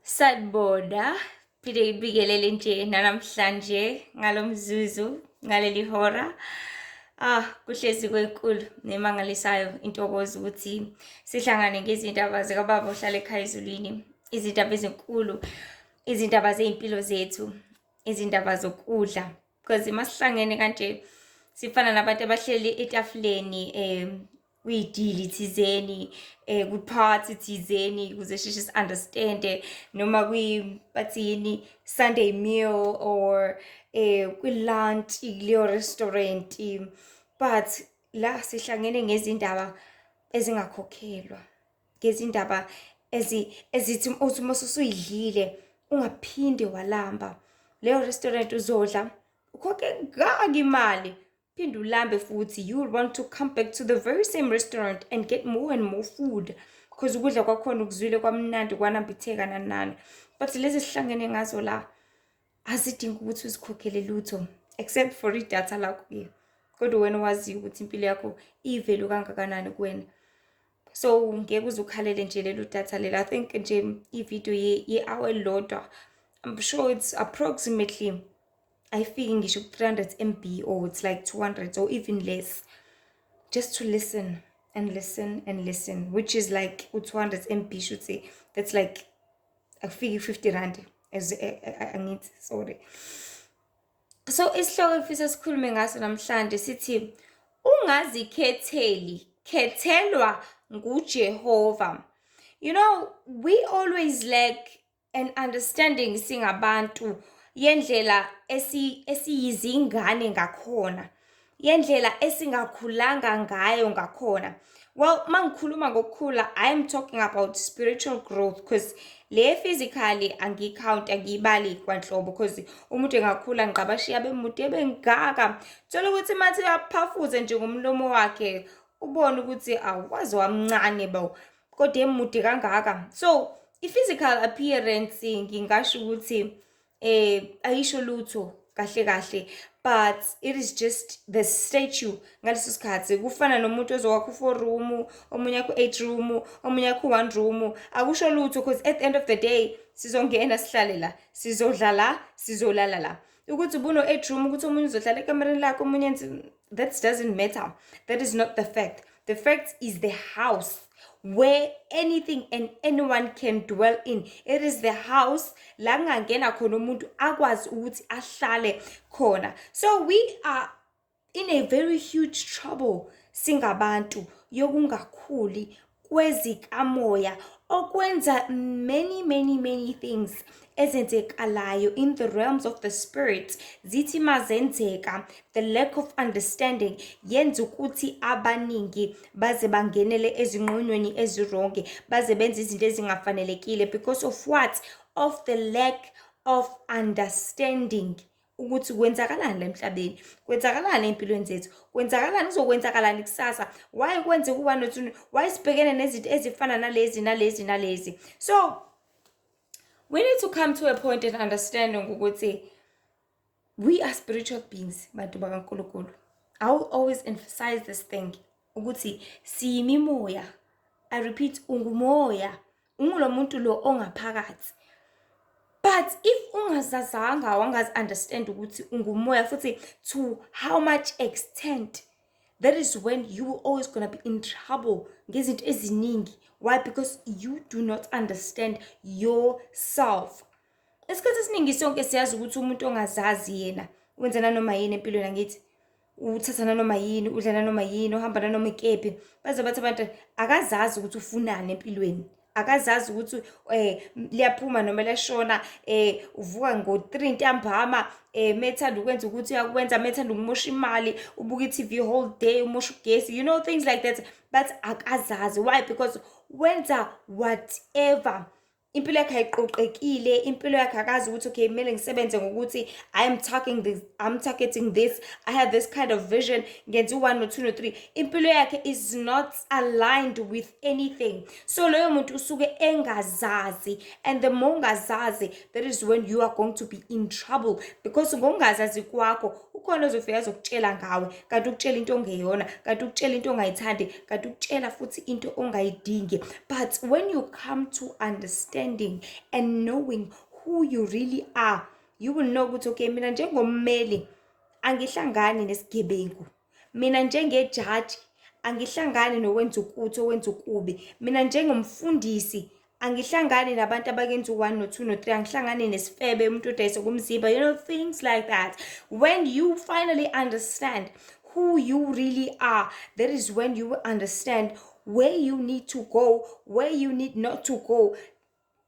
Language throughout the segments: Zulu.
Sanibona, phinde ngibingelele nje nanamhlanje ngalo mzuzu, ngaleli hora. Ah, kuhlezi kwenkulu nemangalisayo intokozo ukuthi sihlangane ngezindaba zikaBaba ohlala ekhaya ezulwini, izindaba ezinkulu, izindaba zey'mpilo zethu, izindaba zokudla. Because masihlangene kanje sifana nabantu abahleli etafuleni kwidili thizeni, kwi-party thizeni, ukuze sheshe si-understand-e noma kwi, bathi yini, Sunday meal or kwi-lunch kuleyo restaurant. But la sihlangene ngezindaba ezingakhokhelwa, ngezindaba ezithi uthi uma usuyidlile ungaphinde walamba. Leyo restaurant uzodla ukhokhe ngaka imali, phinde ulambe futhi. You will want to come back to the very same restaurant and get more and more food because ukudla kwakhona ukuzwile kwamnandi, kwanambitheka, nani nani. But lezi sihlangene ngazo la azidingi ukuthi uzikhokhele lutho except for idatha lakho-ke, kodwa wena waziyo ukuthi impilo yakho iyi-value kangakanani kuwena, so ngeke uze ukhalele nje lelo datha lelo. I think nje ividiyo ye-hour elilodwa, I'm sure it's approximately, ayifiki ngisho ku-300 MB or it's like 200 or even less, just to listen and listen and listen, which is like u-200 MB, shuthi that's like akufiki R50 as angithi, sorry. So isihloko engifisa sikhulume ngaso namhlanje sithi ungazikhetheli, khethelwa nguJehova. We always lack an understanding singabantu yendlela esiyizingane ngakhona, yendlela esingakhulanga ngayo ngakhona. Well, mangikhuluma ngokukhula, I am talking about spiritual growth, because le physically angiyi-count, angiyibali kwanhlobo, because umuntu engakhula ngqabashiya bemude bengaka, thola ukuthi mathi uyaphafuze nje ngomlomo wakhe, ubone ukuthi awaze wamncane bo, kodwa emude kangaka. So i-physical appearance ngingasho ukuthi ayisho lutho kahle kahle, but it is just the statue ngaleso sikhathi. Kufana nomuntu ozowakha u-four room, omunye akho eight room, omunye akho one room, akusho lutho because at the end of the day sizongena sihlale la, sizodla la, sizolala la. Ukuthi ubuno-eight room, ukuthi omunye uzohlala ekamereni lakhe, omunye enze, that doesn't matter. That is not the fact. The fact is the house where anything and anyone can dwell in. It is the house la kungangena khona umuntu akwazi ukuthi ahlale khona. So we are in a very huge trouble singabantu yokungakhuli kwezikamoya, okwenza many, many, many things ezenzekalayo in the realms of the spirit zithi mazenzeka, the lack of understanding yenza ukuthi abaningi baze bangenele ezinqonyweni ezi-wrong, baze benze izinto ezingafanelekile because of what? Of the lack of understanding ukuthi kwenzakalani la emhlabeni, kwenzakalani ey'mpilweni zethu, kwenzakalani, kuzokwenzakalani kusasa, why kwenzeka u-one no-two, why sibhekene nezinto ezifana nalezi nalezi nalezi. So we need to come to a point and understanding ukuthi we are spiritual beings, bantu bakaNkulunkulu. I will always emphasize this thing ukuthi siyimimoya. I repeat, ungumoya, ungulo muntu lo ongaphakathi. But if ungazazanga, wangazi-understand ukuthi ungumoya futhi to how much extent, that is when you will always gonna be in trouble ngezinto eziningi. Why? Because you do not understand yourself. Isikhathi esiningi sonke siyazi ukuthi umuntu ongazazi yena wenza nanoma yini empilweni, angithi? Uthatha nanoma yini, udla nanoma yini, uhamba nanoma ikephi. Baze bathi abantu akazazi ukuthi ufunani empilweni, akazazi ukuthi liyaphuma noma liyashona, uvuka ngo-3 ntambama, methanda ukwenza ukuthi uyakwenza, methanda ukumosha imali, ubuka i-TV whole day, umosha ugesi, things like that. But akazazi. Why? Because wenza whatever. Impilo yakhe ayiqoqekile, impilo yakhe akazi ukuthi okay, kumele ngisebenze ngokuthi I am talking this, I'm targeting this, I have this kind of vision, ngenza u-one no-two no-three. Impilo yakhe is not aligned with anything. So loyo muntu usuke engazazi, and the more ungazazi, that is when you are going to be in trouble, because ngokungazazi kwakho Ukhona ozofika azokutshela ngawe, kanti ukutshela into ongeyona, kanti ukutshela into ongayithandi, kanti ukutshela futhi into ongayidingi. But when you come to understanding and knowing who you really are, you will know ukuthi, okay, mina njengommeli angihlangani nesigebengu. Mina njengejaji angihlangani nowenza ukuthi owenza ukubi. Mina njengomfundisi angihlangani nabantu abakenza u-one no-two no-three. Angihlangani nesifebe, umuntu odayisa ngomzimba, things like that. When you finally understand who you really are, that is when you will understand where you need to go, where you need not to go,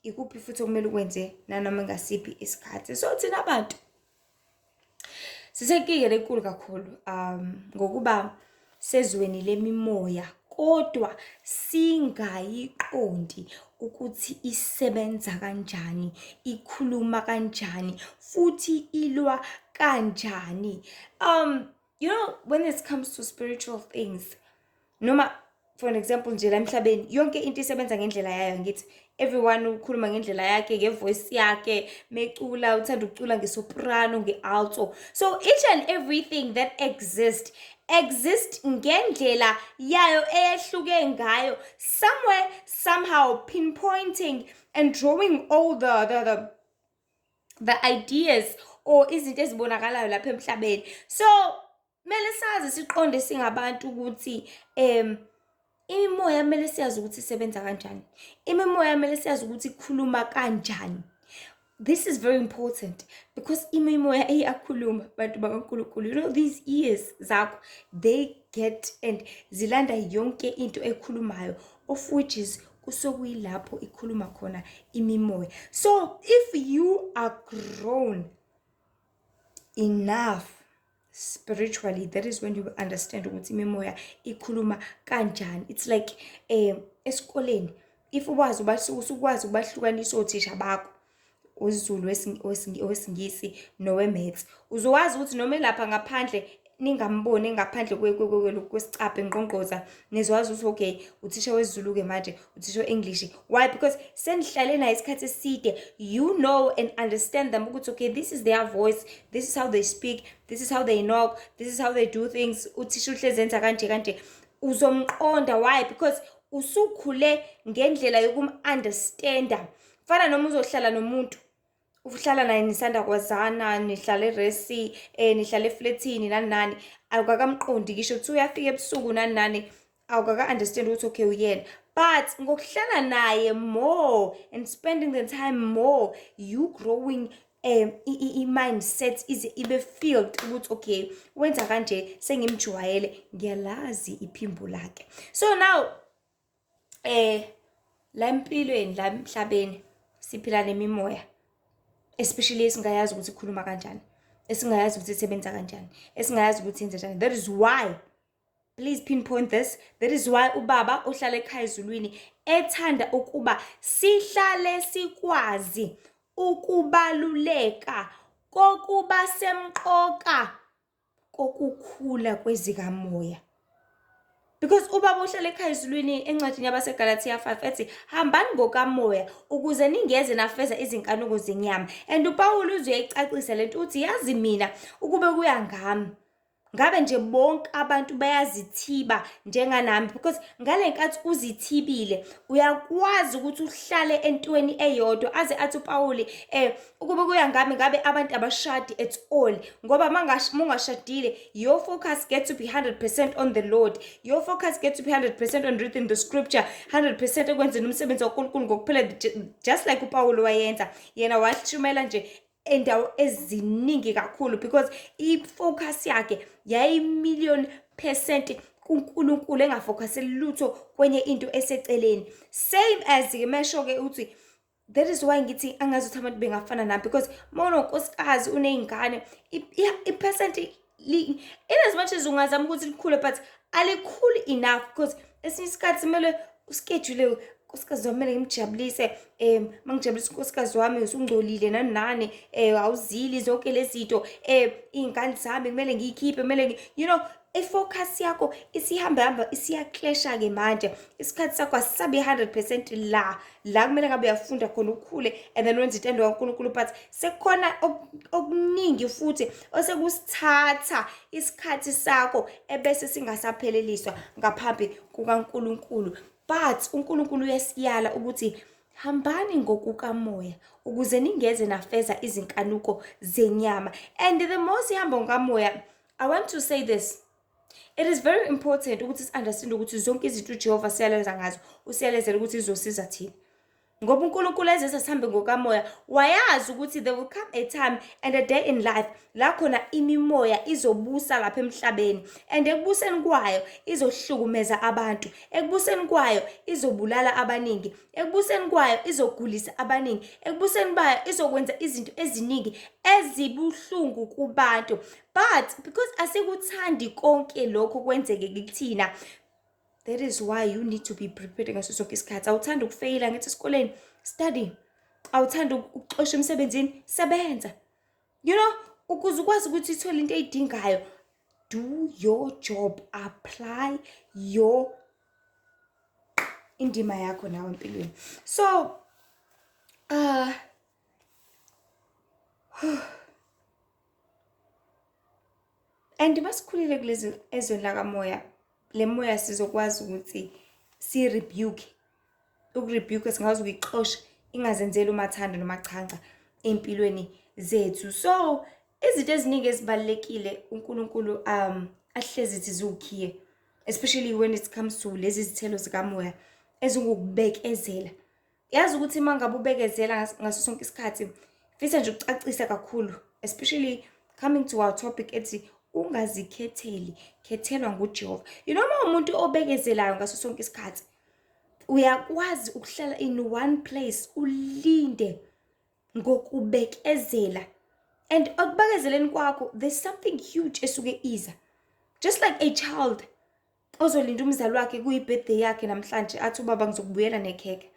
ikuphi futhi okumele ukwenze nanoma ngasiphi isikhathi. So thina abantu sisenkingeni enkulu kakhulu ngokuba sezweni lemimoya, kodwa singayiqondi ukuthi isebenza kanjani, ikhuluma kanjani, futhi ilwa kanjani. When it comes to spiritual things, noma for an example nje, la emhlabeni yonke into isebenza ngendlela yayo. Ngithi everyone ukhuluma ngendlela yakhe, ngevoice yakhe, mecula uthanda ukucula ngesoprano, nge-alto. So each and everything that exist exist ngendlela yayo eyehluke ngayo, somewhere, somehow pinpointing and drawing all the ideas or izinto ezibonakalayo lapha emhlabeni. So kumele sazi, siqonde singabantu ukuthi imimoya kumele siyazi ukuthi isebenza kanjani, imimoya kumele siyazi ukuthi ikhuluma kanjani. This is very important because imimoya iyakhuluma, bantu bakaNkulunkulu. These ears zakho, they get and zilanda yonke into ekhulumayo, of which is kusokuyilapho ikhuluma khona imimoya. So if you are grown enough spiritually, that is when you will understand ukuthi imimoya ikhuluma kanjani. It's like esikoleni, if ukwazi usukwazi ukubahlukanisa othisha bakho, wesiZulu, owesiNgisi nowe-maths, uzowazi ukuthi noma elapha ngaphandle ningamboni ngaphandle kwesicabha engqongqoza, nizwazi ukuthi, okay, uthisha wesiZulu-ke manje, uthisha we-English. Why? Because senihlale naye isikhathi eside. You know and understand them ukuthi, okay, this is their voice, this is how they speak, this is how they knock, this is how they do things. Uthisha uhlezi enza kanje kanje, uzomqonda. Why? Because usukhule ngendlela yokum-understanda. Fana noma uzohlala nomuntu, uhlala naye, nisanda kwazana, nihlala eresi, nihlala eflethini, nani nani, awukakamqondi ngisho kuthiwa uyafika ebusuku, nani nani, awukaka-understand ukuthi, okay, uyena. But ngokuhlala naye more and spending the time more, you growing i-mindset ize ibe filled ukuthi, okay, wenza kanje, sengimjwayele, ngiyalazi iphimbo lakhe. So now la empilweni, la emhlabeni, siphila nemimoya, especially esingayazi ukuthi ikhuluma kanjani, esingayazi ukuthi isebenza kanjani, esingayazi ukuthi yenze njani. That is why, please pinpoint this, that is why ubaba ohlala ekhaya ezulwini ethanda ukuba sihlale sikwazi ukubaluleka kokuba semqoka kokukhula kwezikamoya, because ubaba ohlala ekhaya ezulwini encwadini yabaseGalathiya 5 ethi, "Hambani ngokamoya ukuze ningeze nafeza izinkanuko zenyama." And uPawulu uze uyayicacisa lento, uthi, "Yazi mina ukube kuya ngami, ngabe nje bonke abantu bayazithiba njenganami," because ngale nkathi uzithibile uyakwazi ukuthi uhlale entweni eyodwa. Aze athi uPawuli, ukube kuya ngami ngabe abantu abashadi at all, ngoba mungashadile, your focus get to be 100% on the Lord, your focus get to be 100% on reading the scripture, 100% ekwenzeni umsebenzi waNkulunkulu ngokuphela, just like uPawulu wayenza. Yena washumela nje endawo eziningi kakhulu because i-focus yakhe yayi-million percent kuNkulunkulu, engafocuseli lutho kwenye into eseceleni. Same as-ke mesho-ke uthi, that is why ngithi angazi ukuthi abantu bengafana nami, because uma unonkosikazi, uney'ngane, i-percent, in as much as ungazama ukuthi likhule, but alikhuli enough, because esinye isikhathi kumele uschedule unkosikazi wami, kumele ngimjabulise. Uma ngijabulisa unkosikazi wami, usungcolile, nani nani, awuzili, zonke lezi zinto. Iy'ngane zami kumele ngiy'khiphe, kumele. I-focus yakho isihamba hamba isiyaklesha-ke manje. Isikhathi sakho asisabi 100% la la kumele ngabe uyafunda khona ukhule and then wenze intando kaNkulunkulu, but sekukhona okuningi futhi osekusithatha isikhathi sakho ebese singasapheleliswa ngaphambi kukaNkulunkulu. But uNkulunkulu uyasiyala ukuthi hambani ngokukamoya ukuze ningeze nafeza izinkanuko zenyama. And the more sihamba ngokamoya, I want to say this, it is very important ukuthi si-understand ukuthi zonke izinto uJehova siyaleza ngazo, usiyalezela ukuthi izosiza thina. Ngoba uNkulunkulu ezese sihambe ngokamoya, wayazi ukuthi there will come a time and a day in life la khona imimoya izobusa lapha emhlabeni, and ekubuseni kwayo izohlukumeza abantu, ekubuseni kwayo izobulala abaningi, ekubuseni kwayo izogulisa abaningi, ekubuseni bayo izokwenza izinto eziningi ezibuhlungu kubantu. But because asikuthandi konke lokho kwenzeke kithina, that is why you need to be prepared ngaso sonke isikhathi. Awuthandi ukufeyila ngithi esikoleni, study. Awuthandi ukuxosha emsebenzini, sebenza. Ukuze ukwazi ukuthi uthole into eyidingayo, do your job, apply your indima yakho nawe empilweni. So and masikhulile kulezi ezweni lakamoya, le moya sizokwazi ukuthi si-rebuke. Uku-rebuke singakwazi ukuyixosha ingazenzeli umathanda nomachanca empilweni zethu. So izinto eziningi ezibalulekile uNkulunkulu ahlezi zithi ziwukhiye, especially when it comes to lezi zithelo zikamoya ezingukubekezela. Yazi ukuthi uma ngabe ubekezela ngaso sonke isikhathi, fisa nje ukucacisa kakhulu, especially coming to our topic ethi ungazikhetheli, khethelwa nguJehova. Uma umuntu obekezelayo ngaso sonke isikhathi, uyakwazi ukuhlala in one place ulinde ngokubekezela. And ekubekezeleni kwakho there's something huge esuke iza. Just like a child ozolinda umzali wakhe kuyi-birthday yakhe namhlanje, athi ubaba ngizokubuyela nekhekhe.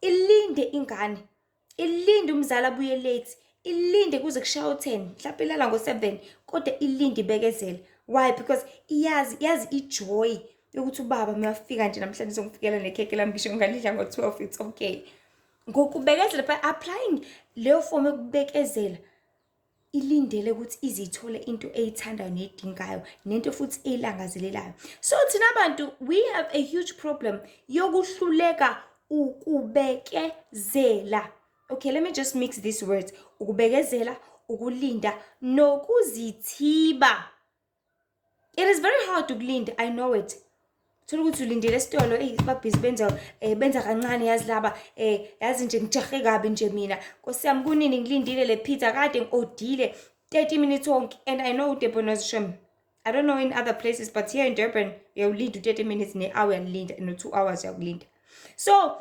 Ilinde ingane, ilinde umzali abuye late, ilinde kuze kushaye u-10, mhlawumbe ilala ngo-7, kodwa ilinde ibekezele. Why? Because iyazi, yazi i-joy yokuthi ubaba mayafika nje namhlanje uzongifikela nekhekhe lami, ngisho ngalidla ngo-12, it's okay. Ngokubekezela, by applying leyo form yokubekezela, ilindele ukuthi izithole into eyithandayo neyidingayo, nento futhi eyilangazelelayo. So thina bantu, we have a huge problem yokuhluleka ukubekezela. Okay, let me just mix these words. Ukubekezela, ukulinda, nokuzithiba. It is very hard ukulinda, I know it. Thola ukuthi ulindele esitolo, eyi babhizi benza benza kancane, yazi laba yazi nje ngijahe kabi nje mina. Nkosi yami, kunini ngilindile le pizza, kade ngi-odile 30 minutes wonke. And I know Durban was shem. I don't know in other places, but here in Durban uyawulinda u-30 minutes, ne-hour uyalinda, no-2 hours uyakulinda. So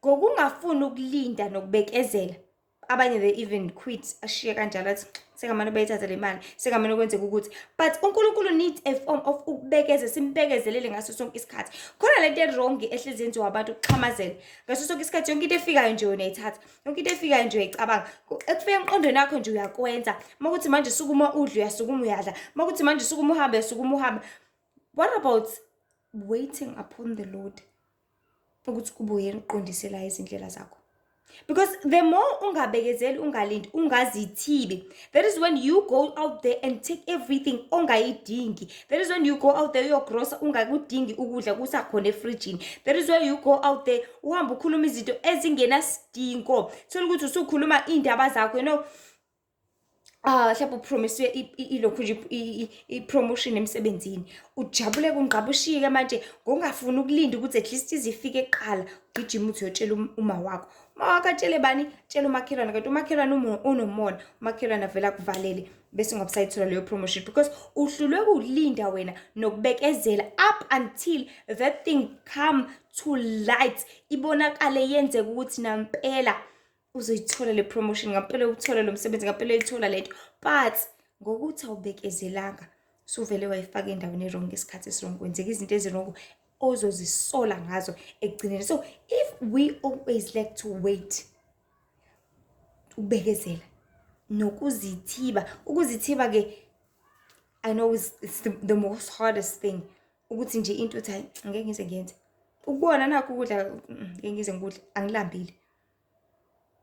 ngokungafuni ukulinda nokubekezela, abanye they even quit, ashiye kanjalo, athi sengamane bayithatha le mali, sengamane kwenzeka ukuthi. But uNkulunkulu needs a form of ukubekezela, simbekezelele ngaso sonke isikhathi. Khona lento e-wrong ehlezi yenziwa abantu, ukuxhamazela ngaso sonke isikhathi. Yonke into efikayo nje wena uyayithatha, yonke into efikayo nje uyayicabanga, ekufika emqondweni wakho nje uyakwenza. Uma kuthi manje sukuma udle, uyasukuma uyadla. Uma kuthi manje sukuma uhambe, uyasukuma uhambe. What about waiting upon the Lord ukuthi kube uyena uqondiselayo izindlela zakho? Because the more ungabekezeli, ungalindi, ungazithibi, that is when you go out there and take everything ongayidingi. That is when you go out there uyogrosa ungakudingi ukudla kusakhona efrijini. That is when you go out there uhambe ukhuluma izinto ezingenasidingo. Thola ukuthi usukhuluma iy'ndaba zakho, mhlawumbe upromiswe ilokhu nje i-promotion emsebenzini, ujabule kungqabushike manje ngokungafuni ukulinda ukuthi at least izifike kuqala, ugijima uthi uyotshela uma wakho. Uma wakho atshele bani? Tshela umakhelwane, kanti umakhelwane unomona, umakhelwane avele akuvalele bese ungabusayithola leyo promotion, because uhlulwe ukulinda wena nokubekezela up until that thing come to light, ibonakale yenzeka ukuthi nampela uzoyithola le promotion, ngampela ukuthola lo msebenzi, ngampela uyithola lento. But ngokuthi awubekezelanga, suvele wayifaka endaweni e-wrong ngesikhathi esi-wrong, kwenzeka izinto ezi-wrong ozozisola ngazo ekugcineni. So if we always like to wait, ukubekezela nokuzithiba, ukuzithiba ke I know it's the most hardest thing ukuthi nje into uthi hayi ngeke ngize ngiyenze. Ukubona nakho ukudla ngeke ngize ngikudle, angilambile.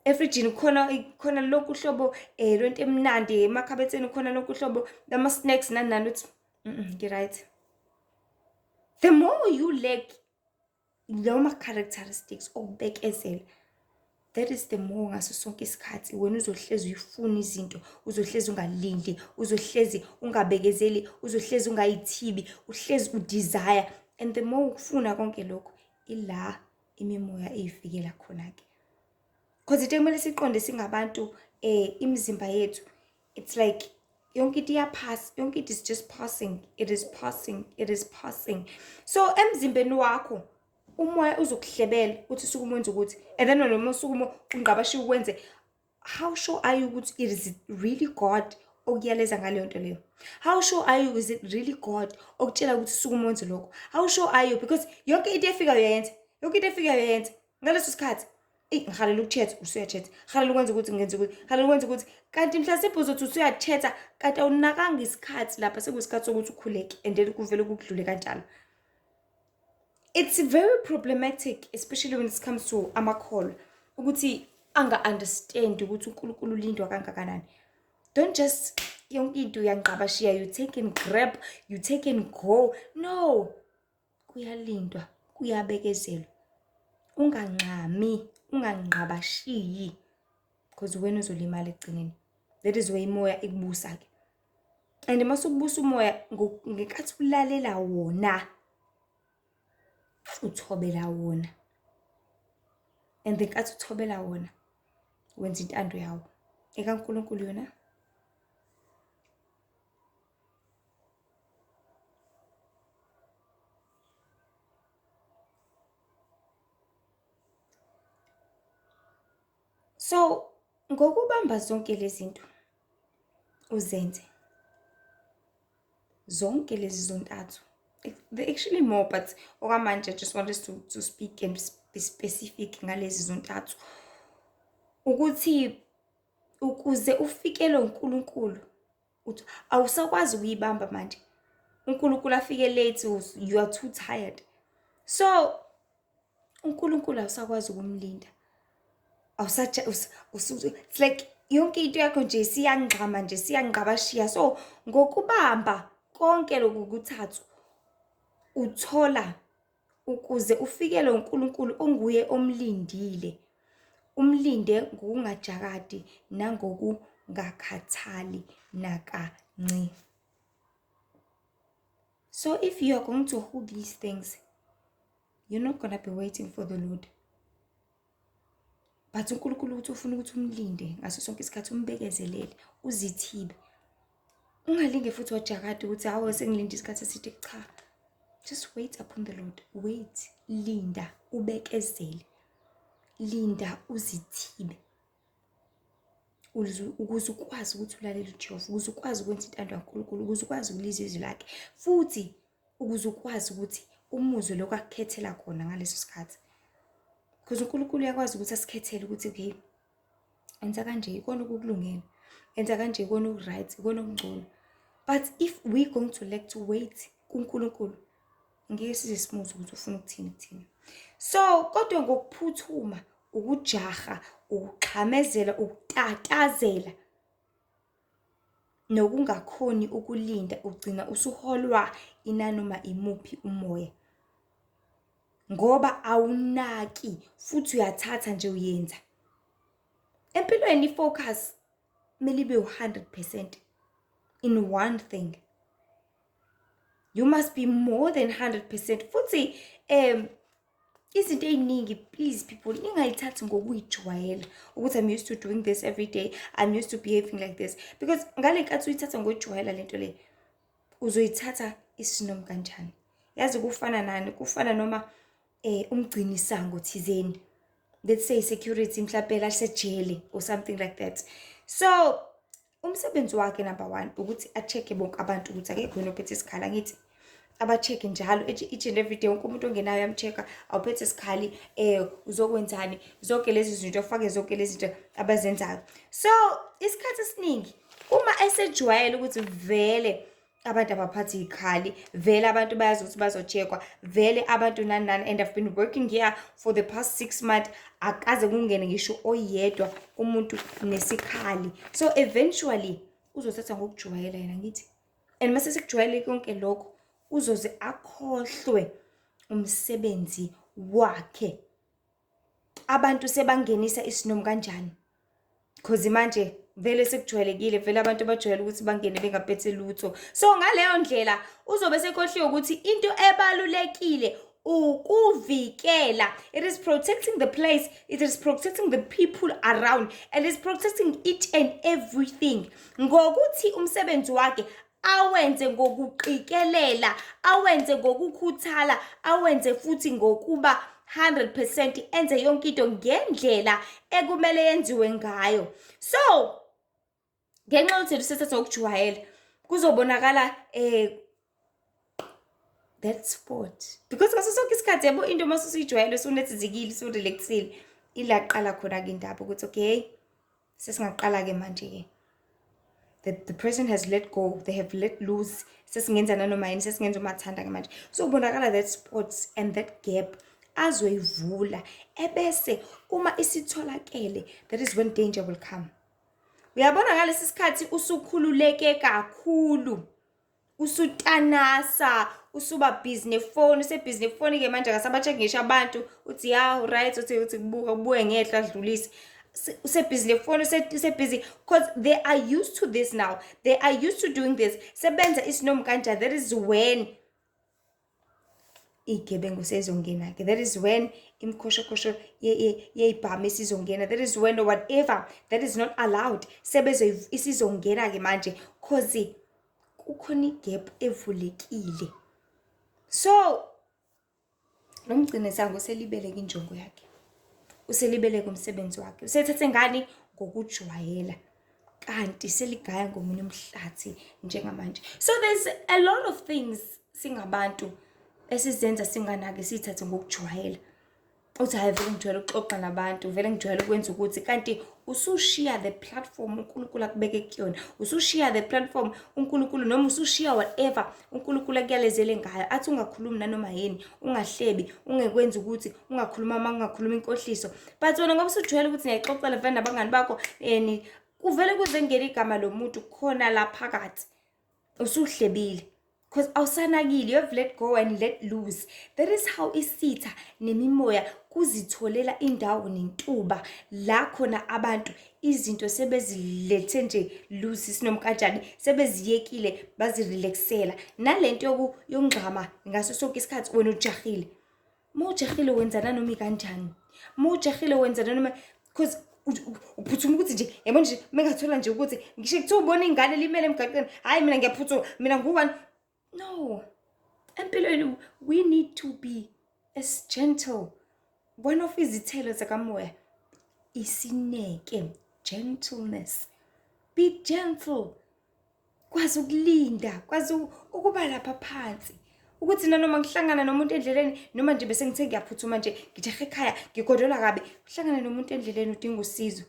Efrijini kukhona khona lonke uhlobo lwento emnandi, emakhabetheni kukhona lonke uhlobo lama-snacks nani nani, uthi ngi-right. The more you lack lawo ma-characteristics okubekezela, that is the more ngaso sonke isikhathi wena uzohlezi uyifuna izinto, uzohlezi ungalindi, uzohlezi ungabekezeli, uzohlezi ungayithibi, uhlezi u-desire. And the more ufuna konke lokho, ila imimoya eyifikela khona-ke. Because into ekumele siqonde singabantu, imizimba yethu, it's like yonke into iyaphasa, yonke into is just passing, it is passing, it is passing. So emzimbeni wakho umoya uzokuhlebela uthi sukuma wenze ukuthi, and then noma usukuma ungqabashiya ukwenze. How sure are you ukuthi it is really God okuyaleza ngaleyo nto leyo? How sure are you is it really God okutshela ukuthi sukuma wenze lokho? How sure are you? Because yonke into efikayo uyayenza, yonke into efikayo uyayenza ngaleso sikhathi. Eyi, ngihalela ukuthetha, usuyathetha. Ngihalela ukwenza ukuthi, ngenza ukuthi, ngihalela ukwenza ukuthi. Kanti mhlasimpe uzothi usuyathetha, kanti awunakanga isikhathi lapha, sekuyisikhathi sokuthi ukhuleke, and then kuvele kukudlule kanjalo. It's very problematic, especially when it comes to amakholwa, ukuthi anga-understand ukuthi uNkulunkulu ulindwa kangakanani. Don't just yonke into uyangqabashiya, you take and grab, you take and go. No, kuyalindwa, kuyabekezelwa. Ungangxami, ungangqabashiyi, because wena uzolimala ekugcineni. That is where imoya ikubusa-ke. And mase ukubusa umoya, ngenkathi ulalela wona, uthobela wona. And ngenkathi uthobela wona, wenza intando yawo. EkaNkulunkulu yona. So, ngokubamba zonke lezi zinto uzenze, zonke lezi zontathu, there actually more, but okwamanje I just want us to speak and be specific ngalezi zontathu, ukuthi ukuze ufikele uNkulunkulu, uthi awusakwazi ukuyibamba manje, uNkulunkulu afike late, you are too tired. So uNkulunkulu awusakwazi ukumlinda, it's like yonke into yakho nje siyangxama nje, siyangqabashiya. So ngokubamba konke lokhu kuthathu uthola ukuze ufikele uNkulunkulu onguye omlindile, umlinde ngokungajakadi nangokungakhathali nakanci. So if you are going to hold these things, you're not going to be waiting for the Lord. But uNkulunkulu uthi ufuna ukuthi umlinde ngaso sonke isikhathi, umbekezelele, uzithibe. Ungalinge futhi wajakade ukuthi hawu sengilinde isikhathi eside. Cha, just wait upon the Lord. Wait, linda, ubekezele, linda, uzithibe, ukuze ukwazi ukuthi ulalele uJehova, ukuze ukwazi ukwenza intando kaNkulunkulu, ukuze ukwazi ukulizwa izwi lakhe, futhi ukuze ukwazi ukuthi umuzwe lokho akukhethela khona ngaleso sikhathi. Because uNkulunkulu uyakwazi ukuthi asikhethele ukuthi okay, enza kanje, ikona okukulungele, enza kanje, ikona oku-right, ikona okungcono. But if we going to like to wait kuNkulunkulu, ngeke size simuzwe ukuthi ufuna ukuthini kuthina. So kodwa ngokuphuthuma, ukujaha, ukuxhamezela, ukutatazela nokungakhoni ukulinda, ugcina usuholwa inanoma imuphi umoya, ngoba awunaki futhi uyathatha nje uyenza. Empilweni i-focus kumele ibe u-100% in one thing. You must be more than 100%. Futhi izinto ey'ningi, please people, ningayithathi ngokuyijwayela ukuthi I'm used to doing this every day, I'm used to behaving like this. Because ngale nkathi uyithatha ngokujwayela lento le, uzoyithatha isinomi kanjani? Yazi kufana nani? Kufana noma umgcinisango thizeni, let's say security mhlawumbe lasejele or something like that. So umsebenzi wakhe number one ukuthi a-check-e bonke abantu ukuthi akekho yini ophethe isikhali. Angithi aba-check-e njalo each and every day, wonke umuntu ongenayo uyam-check-a, awuphethe isikhali, uzokwenzani, zonke lezi zinto, afake zonke lezi zinto abazenzayo. So isikhathi esiningi uma esejwayele ukuthi vele Abantu abaphathi iy'khali, vele abantu bayazi ukuthi bazo-check-wa, vele abantu nani nani, and I've been working here for the past 6 months, akaze kungene ngisho oyedwa umuntu nesikhali. So eventually uzothatha ngokujwayela yena, ngithi, and mase sekujwayele konke lokho, uzoze akhohlwe umsebenzi wakhe. Abantu sebangenisa isinomu kanjani? 'Cause manje vele sekujwayelekile, vele abantu bajwayele ukuthi bangene bengaphethe lutho. So ngaleyo ndlela uzobe sekhohliwe ukuthi into ebalulekile ukuvikela. It is protecting the place, it is protecting the people around, and is protecting each and everything. Ngokuthi umsebenzi wakhe awenze ngokuqikelela, awenze ngokukhuthala, awenze futhi ngokuba 100%, enze yonke into ngendlela ekumele yenziwe ngayo. So ngenxa yokuthi usethatha ngokujwayela, kuzobonakala that spot, because ngaso sonke isikhathi, yabo, into mase usuyijwayele, usunethezekile, usu-relax-ile, ila kuqala khona-ke indaba ukuthi okay, sesingaqala-ke manje-ke. The person has let go, they have let loose, sesingenza nanoma yini, sesingenza umathanda-ke manje. So kubonakala that spot and that gap azoyivula, ebese uma isitholakele, that is when danger will come. Uyabona, ngalesi sikhathi usukhululeke kakhulu, usutanasa, usuba busy nefoni, use-busy nefoni-ke manje, akasaba-check ngisho abantu, uthi ya right, uthi kubuka kubuke ngehla, adlulise. Use-busy nefoni, use-busy because they are used to this now, they are used to doing this, sebenza isinomu kanjani. That is when iy'gebengu sezongena-ke, that is when imikhoshokosho yey'bhamu isizongena, that is when whatever that is not allowed isizongena-ke manje, 'cause kukhona i-gap evulekile. So lo mgcinisango uselibele-ke injongo yakhe, uselibele-ke umsebenzi wakhe, usethathe ngani? Ngokujwayela, kanti seligaya ngomunye umhlathi njengamanje. So there's a lot of things singabantu esizenza singanaki, siyithathe ngokujwayela. Uthi, "Hhayi, vele ngijwayele ukuxoxa nabantu, vele ngijwayele ukwenza ukuthi," kanti usushiya the platform uNkulunkulu akubeke kuyona, usushiya the platform uNkulunkulu, noma usushiya whatever uNkulunkulu akuyalezele ngayo, athi ungakhulumi nanoma yini, ungahlebi, ungekwenzi ukuthi ungakhuluma uma ungakhuluma inkohliso. But wena ngoba usujwayele ukuthi niyayixoxela vele nabangani bakho and kuvele kuze kungene igama lomuntu khona la phakathi, usuhlebile because awusanakile, you have let go and let loose. That is how isitha nemimoya kuzitholela indawo nentuba la khona abantu izinto sebezilethe nje loose, sinoma kanjani, sebeziyekile, bazi-relax-ela. Nalento yokungxama ngaso sonke isikhathi, wena ujahile. Uma ujahile wenza nanoma ikanjani, uma ujahile wenza nanoma, because uphuthuma ukuthi nje, yabo nje, mengathola nje ukuthi ngisho kuthiwa ubona ingane limele emgaqweni, "Hhayi, mina ngiyaphuthuma, mina nguwani." No, empilweni we need to be as gentle. One of izithelo zakamoya isineke, gentleness. Be gentle, kwazi ukulinda, kwazi ukuba lapha phansi, ukuthi nanoma ngihlangana nomuntu endleleni, noma nje bese ngithe ngiyaphuthuma nje, ngijahe ekhaya, ngigodola kabi, uhlangane nomuntu endleleni udinga usizo,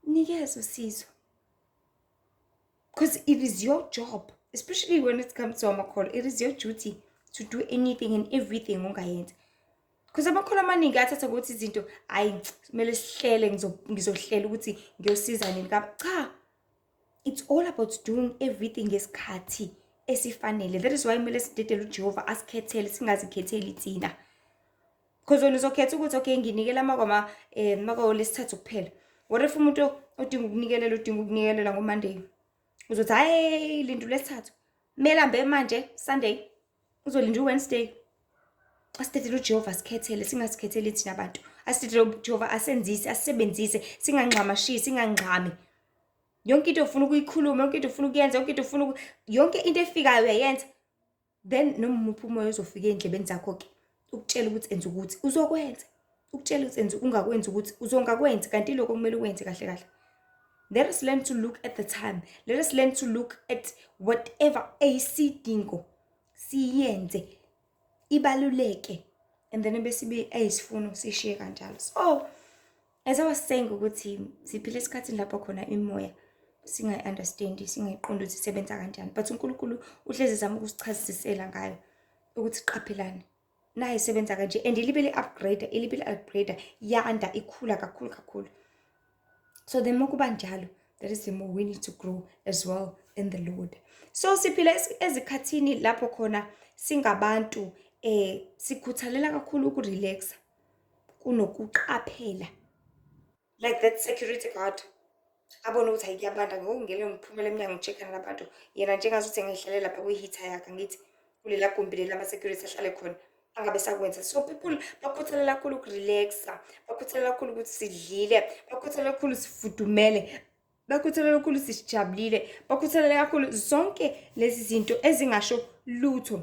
nikeze usizo, because it is your job, especially when it comes to amakholwa. It is your duty to do anything and everything ongayenza, because amakholwa amaningi athatha ukuthi izinto, "Hhayi, kumele sihlele, ngizohlela ukuthi ngiyosiza nini." Cha, it's all about doing everything ngesikhathi esifanele. That is why kumele sidedele uJehova asikhethele, singazikhetheli thina, because wena uzokhetha ukuthi okay, nginikela makwama makwolesithathu kuphela. What if umuntu odinga ukunikelela udinga ukunikelela ngo-Monday? Uzothi, "Hhayi, linda ulwesithathu," kumele ahambe manje Sunday, uzolinda u-Wednesday. Asidedele uJehova asikhethele, singazikhetheli thina abantu. Asidedele uJehova asenzise, asisebenzise, singangxamashi, singangxami. Yonke into ufuna ukuyikhuluma, yonke into ufuna ukuyenza, yonke into ufuna, yonke into efikayo uyayenza. Then noma umuphi umoya ozofika ey'ndlebeni zakho-ke ukutshela ukuthi enza ukuthi, uzokwenza. Ukutshela ukuthi enza ungakwenzi ukuthi, uzongakwenzi, kanti ilokho okumele ukwenze kahle kahle. Let us learn to look at the time. Let us learn to look at whatever eyisidingo, siyenze ibaluleke, and then bese ibe eyisifuno, sishiye kanjalo. So as I was saying ukuthi siphila esikhathini lapho khona imimoya Singayi-understand-i, singayiqondi ukuthi isebenza kanjani, but uNkulunkulu uhlezi ezama ukusichazisela ngayo ukuthi qaphelani, nayi isebenza kanje, and ilibe li-upgrade, ilibe li-upgrade, yanda, ikhula kakhulu kakhulu. So the more kuba njalo, that is the more we need to grow as well in the Lord. So siphila ezikhathini lapho khona singabantu sikhuthalela kakhulu ukurelaxa kunokuqaphela. Like that security guard abone ukuthi hayi kuyabanda, ngokungena ngiphumela emnyango ngi-check-a nalabantu, yena njengazuthi engayihlalela lapha kwi-heater yakhe, angithi kulela gumbi leli ama-security ahlale khona, angabe sakwenza. So people bakhuthalela kakhulu ukurelaxa, bakhuthalela kakhulu ukuthi sidlile, bakhuthalela kakhulu sifudumele, bakhuthalela kakhulu sijabulile, bakhuthalela kakhulu zonke lezi zinto ezingasho lutho.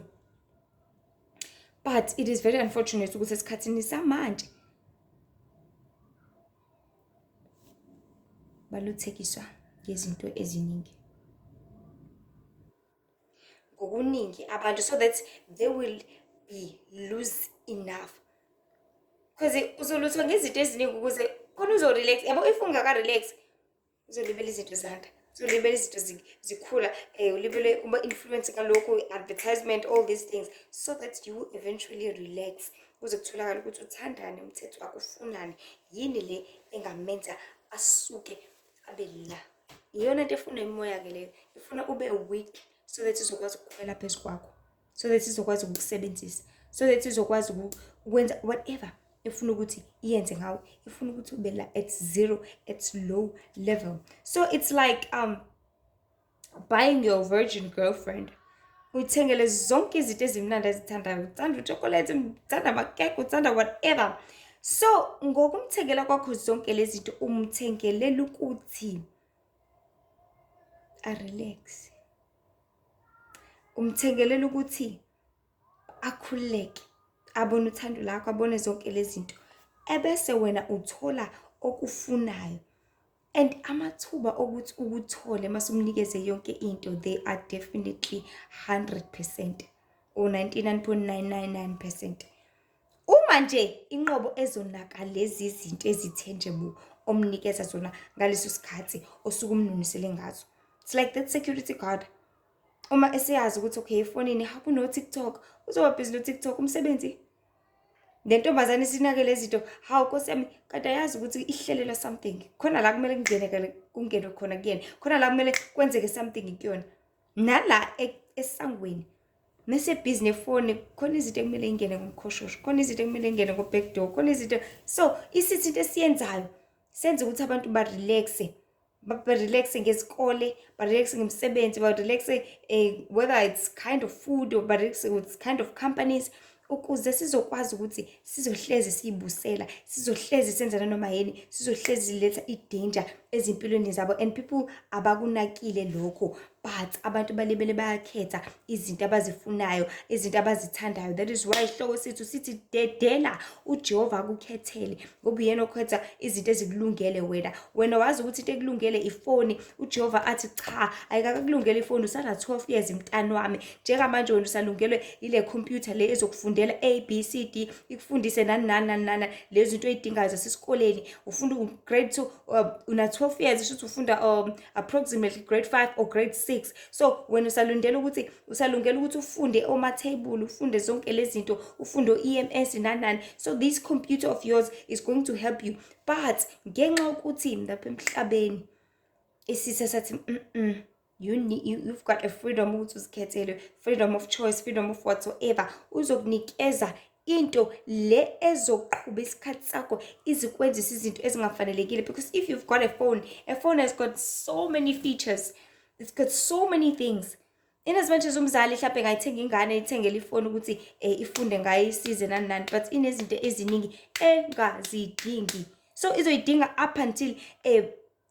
But it is very unfortunate ukuthi esikhathini samanje baluthekiswa ngezinto eziningi, ngokuningi abantu, so that they will be loose enough, because uzoluthwa ngezinto eziningi ukuze khona uzorelax, yabo. If ungaka-relax, uzolibela izinto zanda, uzolibela izinto zikhula, ulibele uma-influence kalokhu, advertisement, all these things, so that you eventually relax, kuze kutholakale ukuthi uthandani umthetho wakho, ufunani, yini le engamenza asuke abe la. Iyona into efuna imimoya-ke leyo, ifuna ube weak so that izokwazi ukukhwela phezu kwakho, so that izokwazi ukukusebenzisa, so that izokwazi ukwenza whatever efuna ukuthi iyenze ngawe. Ifuna ukuthi ube la at zero, at low level. So it's like buying your virgin girlfriend, uyithengele zonke izinto ezimnandi azithandayo, uthanda uchocolate, uthanda amakeke, uthanda whatever. So ngokumthengela kwakho zonke lezi zinto, umthengelela ukuthi arelax, umthengelela ukuthi akhululeke, abone uthando lakho, abone zonke lezi zinto, ebese wena uthola okufunayo. And amathuba okuthi ukuthole mase umnikeze yonke into, they are definitely 100% or 99.999%. Uma nje inqobo ezonaka lezi zinto ezi-tangible omnikeza zona ngaleso sikhathi osuke umnunisele ngazo. It's like that security guard, uma eseyazi ukuthi okay, efonini kuno-TikTok, uzoba busy no-TikTok, umsebenzi. Le ntombazane isinake lezi zinto, hawu nkosi yami, kanti ayazi ukuthi ihlelelwa something. Khona la kumele kungene, kungenwe khona kuyena, khona la kumele kwenzeke something kuyona. Nala esangweni mese busy nefoni, khona izinto ekumele ingene ngomkhoshosho, khona izinto ekumele ingene ngo-back door, khona izinto. So isithi into esiyenzayo, senze ukuthi abantu barelaxe, barelaxe ngezikole, barelaxe ngemisebenzi, barelaxe whether it's kind of food or barelaxe with kind of companies, ukuze sizokwazi ukuthi sizohlezi siyibusela, sizohlezi senza nanoma yini, sizohlezi siletha i-danger ezimpilweni zabo. And people abakunakile lokho, but abantu balibele bayakhetha izinto abazifunayo, izinto abazithandayo. That is why isihloko sethu sithi dedela uJehova akukhethele, ngoba uyena okhetha izinto ezikulungele wena. Wena wazi ukuthi into ekulungele ifoni, uJehova athi cha, ayikakakulungela ifoni, usana 12 years mntani wami. Njengamanje wena usalungelwe ile computer le ezokufundela A B C D, ikufundise nani nani nani nani lezi zinto oyidingayo zasesikoleni. Ufunda grade 2, una 12 years, shuthi ufunda approximately grade 5 or grade 6. So wena usalundela ukuthi usalungela ukuthi ufunde oma-table, ufunde zonke lezi zinto, ufunde o-EMS nani nani. So this computer of yours is going to help you. But ngenxa yokuthi lapha emhlabeni isitha sathi you need, you've got a freedom ukuthi uzikhethele, freedom of choice, freedom of whatsoever, uzokunikeza into le ezoqhuba isikhathi sakho, izikwenzisa izinto ezingafanelekile. Because if you've got a phone, a phone has got so many features, it's got so many things. In as much as umzali mhlawumbe engayithenga ingane, ithengele ifoni ukuthi ifunde ngayo, isize nani nani, but inezinto eziningi engazidingi. So izoyidinga up until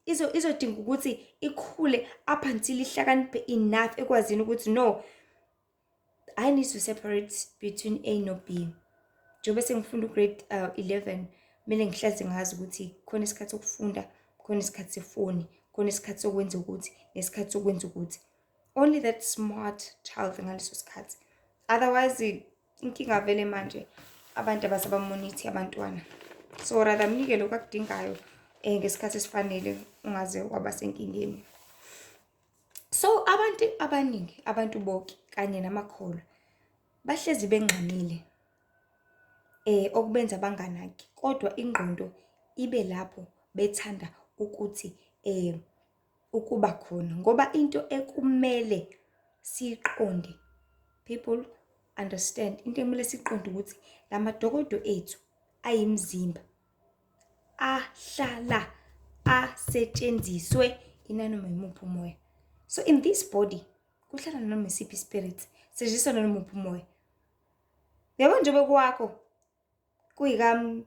izodinga ukuthi ikhule, up until ihlakaniphe enough ekwazini ukuthi no, I need to separate between A no B. Njengoba sengifunda ugrade 11, kumele ngihlezi ngazi ukuthi khona isikhathi sokufunda, khona isikhathi sefoni, khona isikhathi sokwenza ukuthi, nesikhathi sokwenza ukuthi. Only that smart child ngaleso sikhathi. Otherwise inkinga vele manje abantu abasabamonithi abantwana. So rather mnike lokhu akudingayo ngesikhathi esifanele, ungaze waba senkingeni. So abantu abaningi, abantu bonke kanye namakholwa bahlezi bengxamile okubenza banganaki, kodwa ingqondo ibe lapho bethanda ukuthi ukuba khona ngoba into ekumele siyiqonde, people understand, into ekumele siyiqonde ukuthi la madokodo ethu ayimzimba ahlala asetshenziswe inanoma yimuphi umoya. So in this body kuhlala noma isiphi spirit, setshenziswa noma imuphi umoya. Uyabo, njengoba kwakho kuyikaMbhele,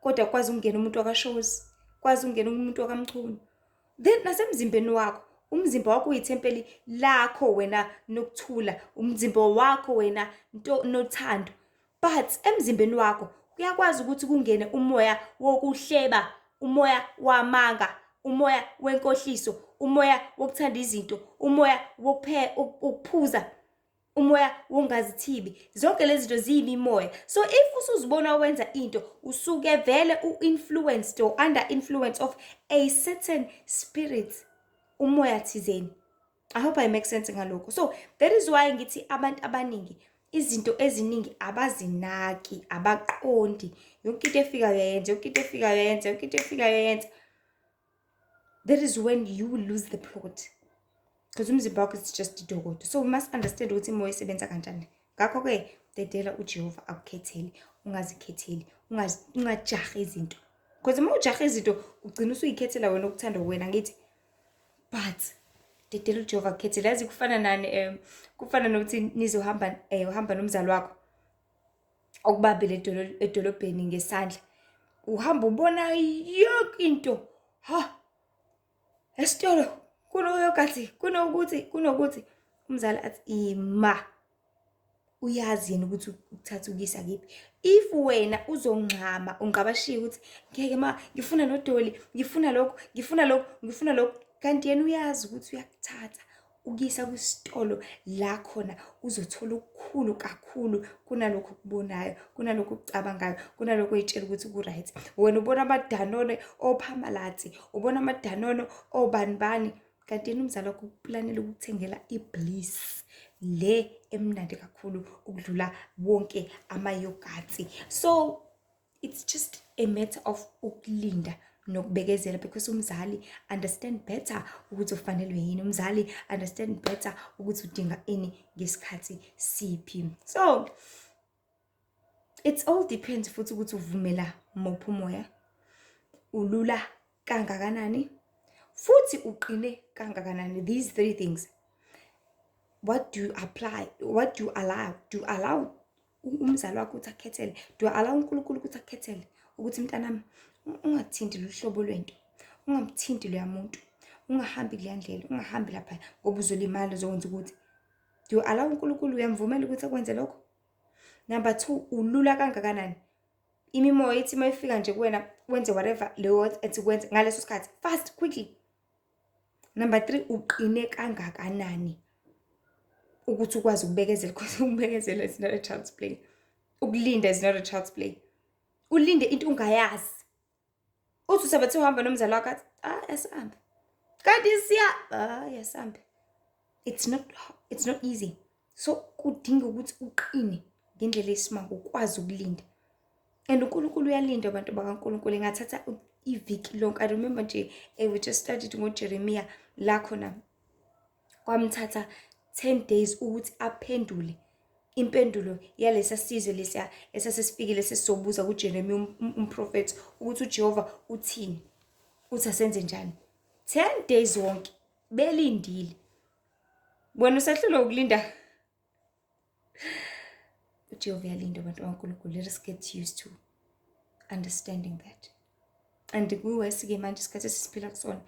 kodwa kwazi ukungena umuntu wakwaShozi, kwazi ukungena umuntu wakaMchunu. Then nasemzimbeni wakho, umzimba wakho uyithempeli lakho wena nokuthula, umzimba wakho wena nto nothando. But emzimbeni wakho kuyakwazi ukuthi kungene umoya wokuhleba, umoya wamanga, umoya wenkohliso, umoya wokuthanda izinto, umoya wokuphuza, umoya wongazithibi. Zonke lezi zinto ziyimimoya. So if usuzibona wenza into, usuke vele u-influenced or under influence of a certain spirit, umoya thizeni. I hope I make sense ngalokho. So that is why ngithi abantu abaningi izinto eziningi abazinaki, abaqondi. Yonke into efikayo uyayenza, yonke into efikayo uyayenza, yonke into efikayo uyayenza. That is when you will lose the plot. Because umzimba wakho is just idokodo. So we must understand ukuthi imoya isebenza kanjani. Ngakho-ke dedela uJehova akukhethele, ungazikhetheli, ungajahi izinto. Because uma ujaha izinto ugcina usuyikhethela wena okuthanda wena, ngithi. But dedela uJehova akukhethele. Yazi kufana nani? Kufana nokuthi nizohamba uhamba nomzali wakho okubambile edolobheni ngesandla. Uhamba ubona yonke into. Ha! Esitolo kunoyogathi, kunokuthi, kunokuthi. Umzali athi ima. Uyazi yena ukuthi ukuthatha ukuyisa kephi. If wena uzongxama ungqabashiya ukuthi ngeke ma, ngifuna nodoli, ngifuna lokhu, ngifuna lokhu, ngifuna lokhu, kanti yena uyazi ukuthi uyakuthatha ukuyisa kwisitolo la khona uzothola okukhulu kakhulu kunalokhu okubonayo, kunalokhu okucabangayo, kunalokhu oyitshela ukuthi ku-right. Wena ubona amaDanone oPharmalat, ubona amaDanone obani bani, kanti yena umzali wakho ukuplanela ukukuthengela iBliss le emnandi kakhulu ukudlula wonke ama-yoghurts. So it's just a matter of ukulinda nokubekezela, because umzali understand better ukuthi ufanelwe yini, umzali understand better ukuthi udinga ini ngesikhathi siphi. So it's all depends futhi ukuthi uvumela muphi umoya, ulula kangakanani, futhi uqine kangakanani. These three things: what do you apply, what do you allow? Do you allow umzali wakho ukuthi akukhethele? Do you allow uNkulunkulu ukuthi akukhethele ukuthi mntanami, ungathinti lolu hlobo lwento, ungamthinti loya muntu, ungahambi kuleya ndlela, ungahambi lapha ngoba uzolimala, uzokwenza ukuthi? Do you allow uNkulunkulu, uyamvumela ukuthi akwenze lokho? Number two, ulula kangakanani? Imimoya ithi uma ifika nje kuwena wenze whatever leyo ethi kwenze ngaleso sikhathi, fast, quickly. Number three, uqine kangakanani ukuthi ukwazi ukubekezela? Because ukubekezela is not a child's play, ukulinda is not a child's play. Ulinde into ungayazi, uthi usabathe uhamba nomzali wakho, athi ah, asambe, kanti siya, ah, asambe. It's not easy. So kudinga ukuthi uqine ngendlela eyisimanga, ukwazi ukulinda. And uNkulunkulu uyalinda, abantu bakaNkulunkulu. Engathatha iviki lonke. I remember nje we just studied ngoJeremiah la khona kwamthatha 10 days ukuthi aphendule impendulo yalesa sizwe lesiya esasesifikile sesizobuza kuJeremiah umprofethi ukuthi uJehova uthini, uthi asenze njani. 10 days wonke belindile. Wena usahlulwa ukulinda. UJehova uyalinda, abantu bakaNkulunkulu. Let us get used to understanding that. And kuwesi-ke manje isikhathi esisiphila kusona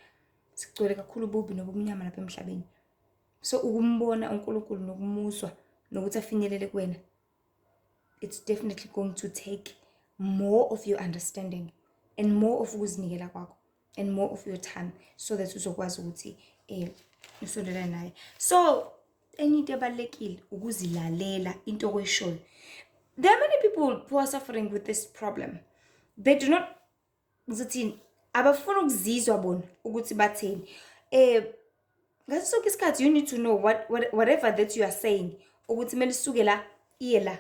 sigcwele kakhulu ububi nobumnyama lapha emhlabeni. So ukumbona uNkulunkulu nokumuzwa nokuthi afinyelele kuwena, it's definitely going to take more of your understanding and more of ukuzinikela kwakho and more of your time so that uzokwazi ukuthi usondelane naye. So enye into ebalulekile ukuzilalela into okuyishoyo. There are many people who are suffering with this problem. They do not, ngizothini, abafuna ukuzizwa bona ukuthi batheni. Ngaso sonke isikhathi you need to know whatever that you are saying ukuthi kumele isuke la iye la,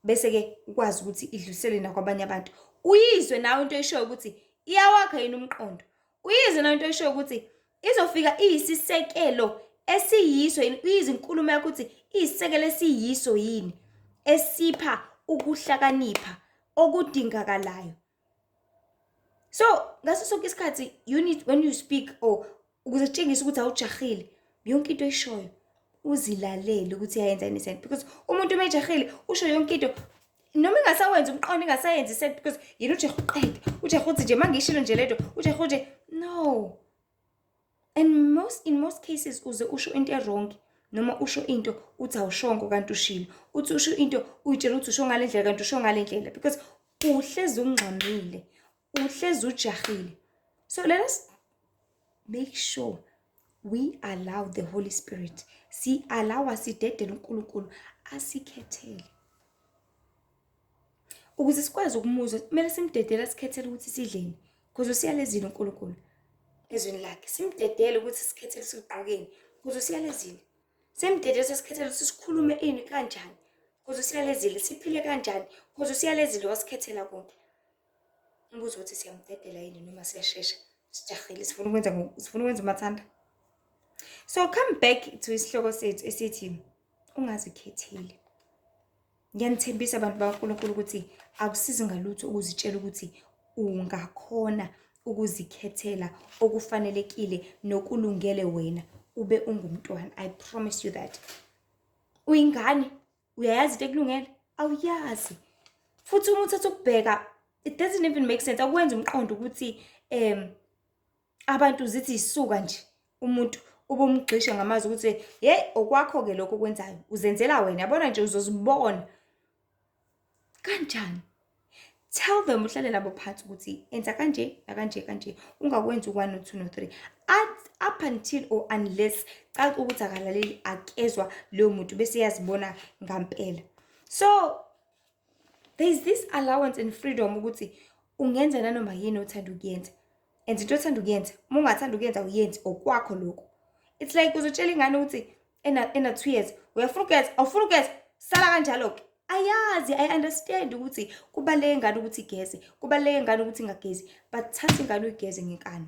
bese-ke ukwazi ukuthi idlulisele nakwabanye abantu. Uyizwe nawe into oyishoyo ukuthi iyawakha yini umqondo. Uyizwe nawe into oyishoyo ukuthi izofika iyisisekelo esiyiso yini, uyizwe inkulumo yakho ukuthi iyisisekelo esiyiso yini esipha ukuhlakanipha okudingakalayo. So ngaso sonke isikhathi you need when you speak or ukuze kutshengise ukuthi awujahile, yonke into oyishoyo uzilalele ukuthi iyayenza yini sense, because umuntu uma ejahile usho yonke into noma ingasawenzi umqondo, ingasayenzi sense, because yena ujahe uqede, ujahe uthi nje mangishilo nje lento, ujahe nje no. And in most cases uze usho into e-wrong, noma usho into uthi awushongo kanti ushilo, uthi usho into uyitshela ukuthi usho ngale ndlela kanti usho ngale ndlela, because uhlezi ungxamile, uhlezi ujahile. So let us make sure we allow the Holy Spirit, si allow, sidedele uNkulunkulu asikhethele ukuze sikwazi ukumuzwa. Kumele simdedele asikhethele ukuthi sidleni, because usiyalezile uNkulunkulu ezwini lakhe. Simdedele ukuthi sikhethele sigqokeni, because usiyalezile. Simdedele sesikhethele ukuthi sikhulume ini kanjani, because usiyalezile. Siphile kanjani, because usiyalezile, wasikhethela konke. Umbuzo ukuthi siyamdedela yini noma siyashesha, sijahile, sifuna ukwenza umathanda. So come back to isihloko sethu esithi ungazikhetheli. Ngiyanithembisa abantu bakaNkulunkulu ukuthi akusizi ngalutho ukuzitshela ukuthi ungakhona ukuzikhethela okufanelekile nokulungele wena ube ungumntwana. I promise you that. Uyingane, uyayazi into ekulungele? Awuyazi. Futhi uma uthatha ukubheka, it doesn't even make sense. Akwenzi umqondo ukuthi abantu zithi isuka nje umuntu ubumgxisha ngamazwi ukuthi hey, okwakho-ke lokho okwenzayo, uzenzela wena, yabona nje uzozibona kanjani. Tell them, uhlale nabo phansi ukuthi enza kanje nakanje kanje, ungakwenzi u-1 no-2 no-3, up until or unless caca ukuthi akalaleli, akezwa leyo muntu, bese yazibona ngampela. So there is this allowance and freedom ukuthi ungenza nanoma yini othanda ukuyenza. Enza into othanda ukuyenza, uma ungathanda ukuyenza uyenze, okwakho lokho. It's like uzotshela ingane ukuthi ena 2 years, uyafuna ukugeza, awufuni ukugeza, sala kanjalo-ke. Ayazi, I understand ukuthi kubaluleke ingane ukuthi igeze, kubaluleke ingane ukuthi ingagezi, but thatha ingane uyigeze ngenkani.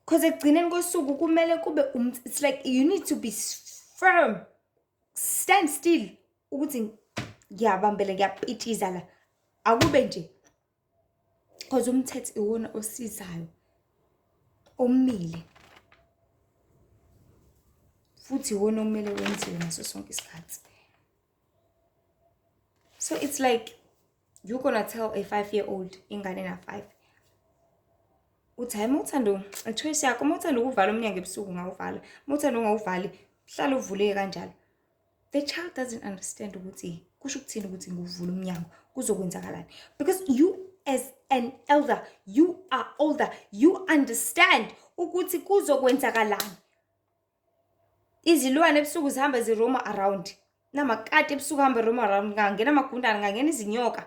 Because ekugcineni kosuku kumele kube it's like you need to be firm, stand still ukuthi ngiyabambela, ngiyapitiza la, akube nje. Because umthetho iwona osizayo, omile, futhi iwona okumele wenziwe ngaso sonke isikhathi. So it's like you're gonna tell a 5-year-old, ingane na-5, uthi hayi, uma uthanda i-choice yakho, uma uthanda ukuvala umnyango ebusuku ungawuvala, uma uthanda ungawuvali hlala uvuleke kanjalo. The child doesn't understand ukuthi kusho ukuthini ukuthi nguvula umnyango, kuzokwenzakalani, because you as an elder, you are older, you understand ukuthi kuzokwenzakalani. Izilwane ebusuku zihamba ziroma around, namakati ebusuku hamba roma around, ngangena amagundane, ngangena izinyoka,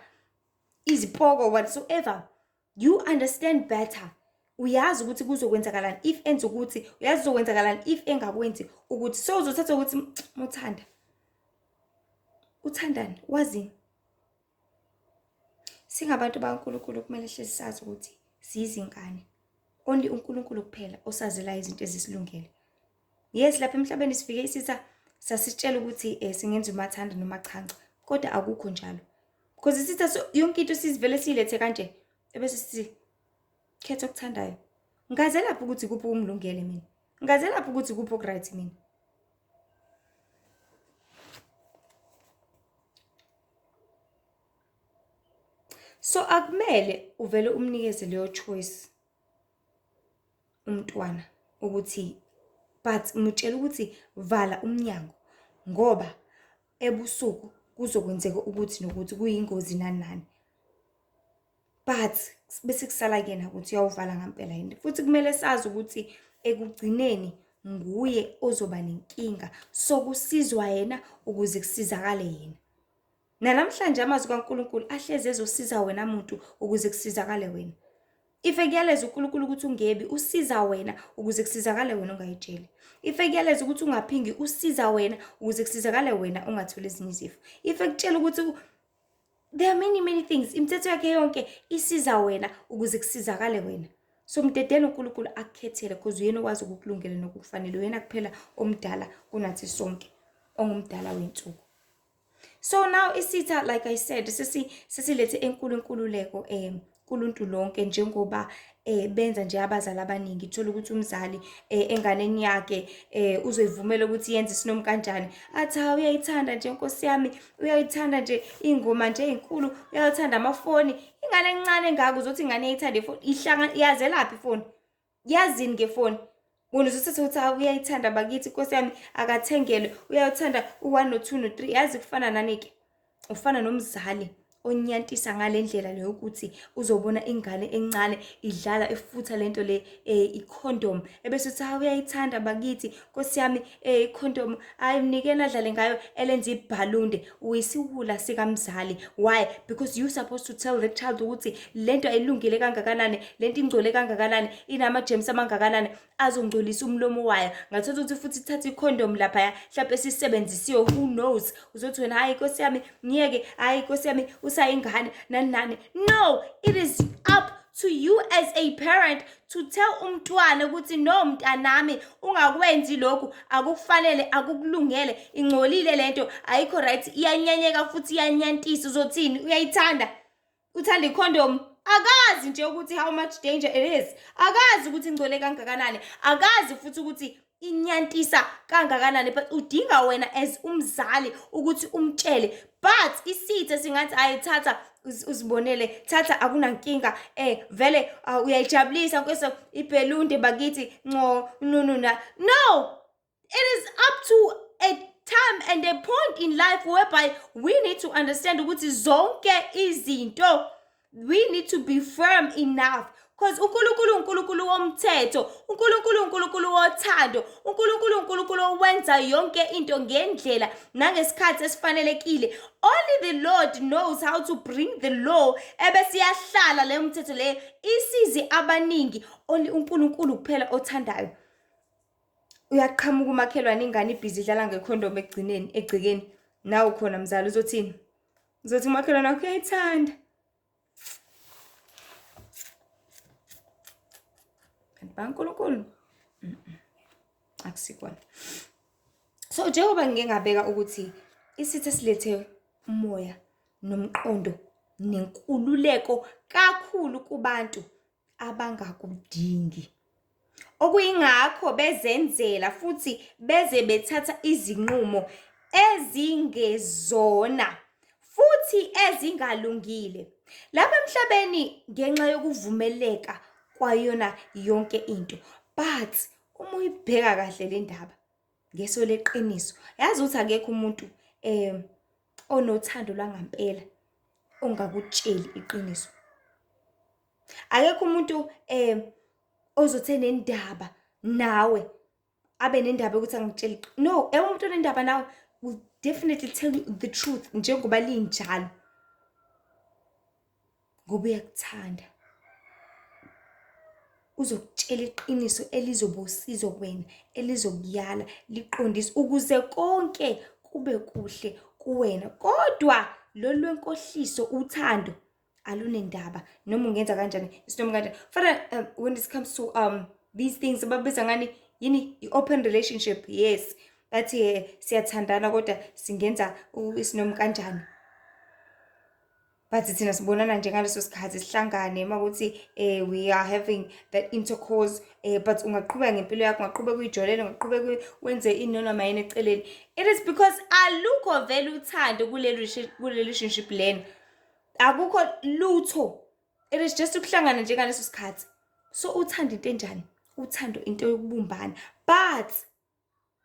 izipoko, whatsoever. You understand better, uyazi ukuthi kuzokwenzakalani if enza ukuthi, uyazi kuzokwenzakalani if engakwenzi ukuthi. So uzothatha ukuthi uthanda uthandani, wazini. Singabantu bakaNkulunkulu kumele hlezi sazi ukuthi siyizingane. Only uNkulunkulu kuphela osazelayo izinto ezisilungele. Yes, lapha emhlabeni sifike isitha sasitshela ukuthi singenza umathanda noma chanca, kodwa akukho njalo. Because isitha yonke into sizivele siyilethe kanje, ebese sithi khetha okuthandayo. Ngazelaphi ukuthi kuphi okungilungele mina? Ngazelaphi ukuthi kuphi okuright mina? So akumele uvele umnikeze leyo choice umntwana ukuthi, but mutshela ukuthi vala umnyango ngoba ebusuku kuzokwenzeka ukuthi nokuthi kuyingozi nani nani. But bese kusala kuyena ukuthi uyawuvala ngampela yini. Futhi kumele sazi ukuthi ekugcineni nguye ozoba nenkinga, so kusizwa yena ukuze kusizakale yena. Nanamhlanje amazwi kaNkulunkulu ahlezi ezosiza wena muntu ukuze kusizakale wena. If ekuyaleza uNkulunkulu ukuthi ungebi, usiza wena ukuze kusizakale wena ungayitsheli. If ekuyaleza ukuthi ungaphingi, usiza wena ukuze kusizakale wena ungatholi ezinye izifo. If ekutshela ukuthi there are many many things, imithetho yakhe yonke isiza wena ukuze kusizakale wena. So mdedele uNkulunkulu akukhethele because uyena okwazi ukukulungela nokukufanele, uyena kuphela omdala kunathi sonke, ongumdala wensuku. So now isitha, like I said, sesilethe enkulu inkululeko kuluntu lonke, njengoba benza nje abazali abaningi. Thola ukuthi umzali enganeni yakhe uzoyivumela ukuthi yenze isinomi kanjani, athi hawu uyayithanda nje nkosi yami, uyayithanda nje iy'ngoma nje ey'nkulu, uyathanda amafoni. Ingane encane engaka uzothi ingane iyayithanda ifoni, ihlanga yazelaphi ifoni, yazini ngefoni? Wena uzothatha ukuthi hawu uyayithanda bakithi nkosi yami, akathengelwe, uyawuthanda u-one no-two no-three. Yazi kufana nani-ke, ufana nomzali onyantisa ngale ndlela leyo ukuthi uzobona ingane encane idlala ifutha lento le i-condom, ebese uthi hawu uyayithanda bakithi nkosi yami, i-condom hayi mnikeni adlale ngayo elenza ibhalunde. Uyisiwula sikamzali. Why? Because you supposed to tell the child ukuthi lento ayilungile kangakanani, lento ingcole kangakanani, inama-germs amangakanani azongcolisa umlomo wayo. Ngathatha ukuthi futhi ithathe i-condom laphaya mhlawumpe sisebenzisiwe, who knows, uzothi wena hayi nkosi yami ngiyeke, hayi nkosi yami usayingane nani nani. No, it is up to you as a parent to tell umntwana ukuthi no mntanami ungakwenzi lokhu, akukufanele, akukulungele, ingcolile lento, ayikho right, iyanyanyeka futhi iyanyantisa. Uzothini? Uyayithanda, uthanda i-condom, akazi nje ukuthi how much danger it is, akazi ukuthi ingcole kangakanani, akazi futhi ukuthi inyantisa kangakanani, but udinga wena as umzali ukuthi umtshele. But isitha singathi ayithatha uzibonele, thatha akunankinga, vele uyayijabulisa nkosi ibhelunde bakithi nco nununa. No, it is up to a time and a point in life whereby we need to understand ukuthi zonke izinto we need to be firm enough, because uNkulunkulu uNkulunkulu womthetho, uNkulunkulu uNkulunkulu wothando, uNkulunkulu uNkulunkulu owenza yonke into ngendlela nangesikhathi esifanelekile. Only the Lord knows how to bring the law ebese iyahlala leyo mthetho leyo isize abaningi. Only uNkulunkulu kuphela othandayo. Uyaqhamuka umakhelwane, ingane ibhizi idlala ngekhondomu ekugcineni egcekeni, nawe khona mzali uzothini? Uzothi umakhelwane wakho uyayithanda. Kanti baNkulunkulu akusikona. So njengoba ngike ngabeka ukuthi isitha silethe umoya nomqondo nenkululeko kakhulu kubantu abangakudingi, okuyingakho bezenzela futhi beze bethatha izinqumo ezingezona futhi ezingalungile lapha emhlabeni ngenxa yokuvumeleka kwayona yonke into. But uma uyibheka kahle le ndaba ngeso leqiniso, yazi ukuthi akekho umuntu onothando lwangampela ongakutsheli iqiniso. Akekho umuntu ozothi enendaba nawe abe nendaba yokuthi angitsheli. No, umuntu onendaba nawe will definitely tell you the truth njengoba linjalo, ngoba uyakuthanda. Uzokutshela iqiniso elizoba usizo kuwena, elizokuyala liqondise ukuze konke kube kuhle kuwena. Kodwa lolu lwenkohliso uthando alunendaba noma ungenza kanjani, isinoma kanjani. Fana when it comes to these things ababiza ngani yini, i-open relationship, yes, bathi siyathandana kodwa singenza isinoma kanjani, but thina sibonana nje ngaleso sikhathi sihlangane makuthi we are having that intercourse, but ungaqhubeka ngempilo yakho, ungaqhubeka uyijolele, ungaqhubeka wenze inoma yini eceleni. It is because alukho vele uthando kule relationship lena, akukho lutho, it is just ukuhlangana nje ngaleso sikhathi. So uthando into enjani? Uthando into yokubumbana. But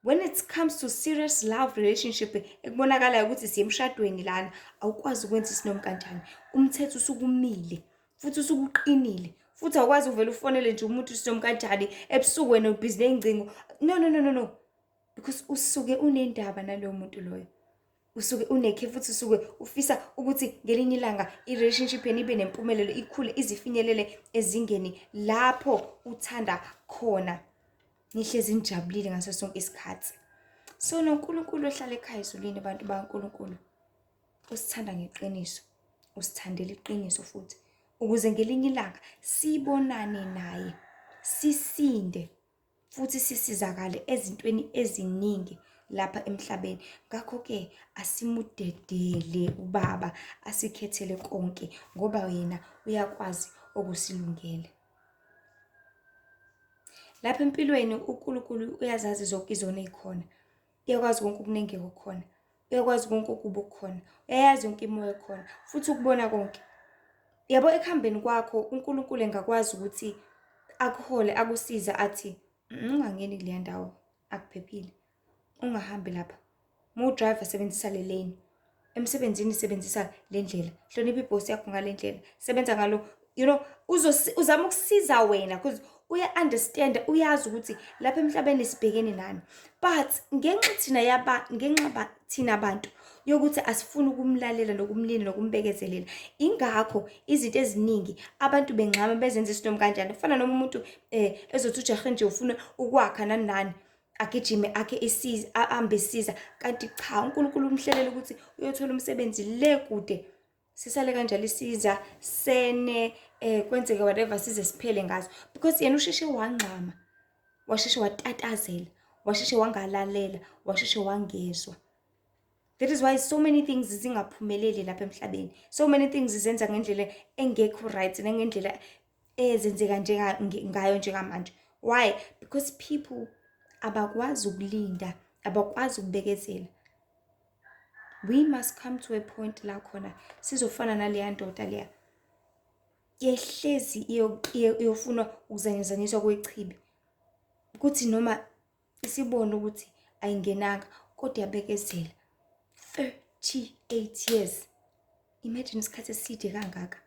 when it comes to serious love relationship ekubonakalayo ukuthi siye emshadweni lana, awukwazi ukwenza isinoma kanjani. Umthetho usukumile futhi usukuqinile, futhi awukwazi uvele ufonele nje umuntu isinoma kanjani ebusuku wena ubhizi ney'ngcingo. No, no, no, no, no, because usuke unendaba naloyo muntu loyo. Usuke unekhe futhi usuke ufisa ukuthi ngelinye ilanga i-relationship yenu ibe nempumelelo, ikhule izifinyelele ezingeni lapho uthanda khona. Nihlezi nijabulile ngaso sonke isikhathi. So noNkulunkulu ohlala ekhaya ezulwini, bantu bakaNkulunkulu, usithanda ngeqiniso, usithandela iqiniso futhi, ukuze ngelinye ilanga sibonane naye, sisinde futhi sisizakale ezintweni eziningi lapha emhlabeni. Ngakho-ke asimudedele uBaba asikhethele konke ngoba yena uyakwazi okusilungele. Lapha empilweni uNkulunkulu uyazazi zonke izono ey'khona. Uyakwazi konke okunengeka okukhona. Uyakwazi konke okubi okukhona. Uyayazi yonke imoya ekhona futhi ukubona konke. Yabo ekuhambeni kwakho uNkulunkulu engakwazi ukuthi akuhole akusize athi ungangeni kuleya ndawo akuphephile. Ungahambi lapha. Uma udrayiva sebenzisa le lane. Emsebenzini sebenzisa le ndlela. Hlonipha ibhosi yakho ngale ndlela. Sebenza ngalo you know uzama ukusiza wena because uya-understand, uyazi ukuthi lapha emhlabeni sibhekene nani, but ngenxa thina yaba ngenxa thina abantu yokuthi asifuni ukumlalela nokumlinda nokumbekezelela, ingakho izinto eziningi abantu bengxama bezenza isinomi kanjani. Kufana noma umuntu ezothi ujahe nje ufuna ukwakha nani nani, agijime akhe isiza, ahambe esiza, kanti cha, uNkulunkulu umhlelela ukuthi uyothola umsebenzi le kude. Sisale kanjalo isiza sene kwenzeke whatever size siphele ngazo, because yena usheshe wangxama, washeshe watatazela, washeshe wangalalela, washeshe wangezwa. That is why so many things zingaphumeleli lapha emhlabeni. So many things zenza ngendlela engekho right nangendlela ezenzeka ngayo njengamanje. Why? Because people abakwazi ukulinda, abakwazi ukubekezela. We must come to a point la khona sizofana naleya ndoda leya yehlezi iyofuna ukuzanyazanyiswa kwechibi, kuthi noma isibona ukuthi ayingenanga kodwa yabekezela 38 years. Imagine isikhathi eside kangaka,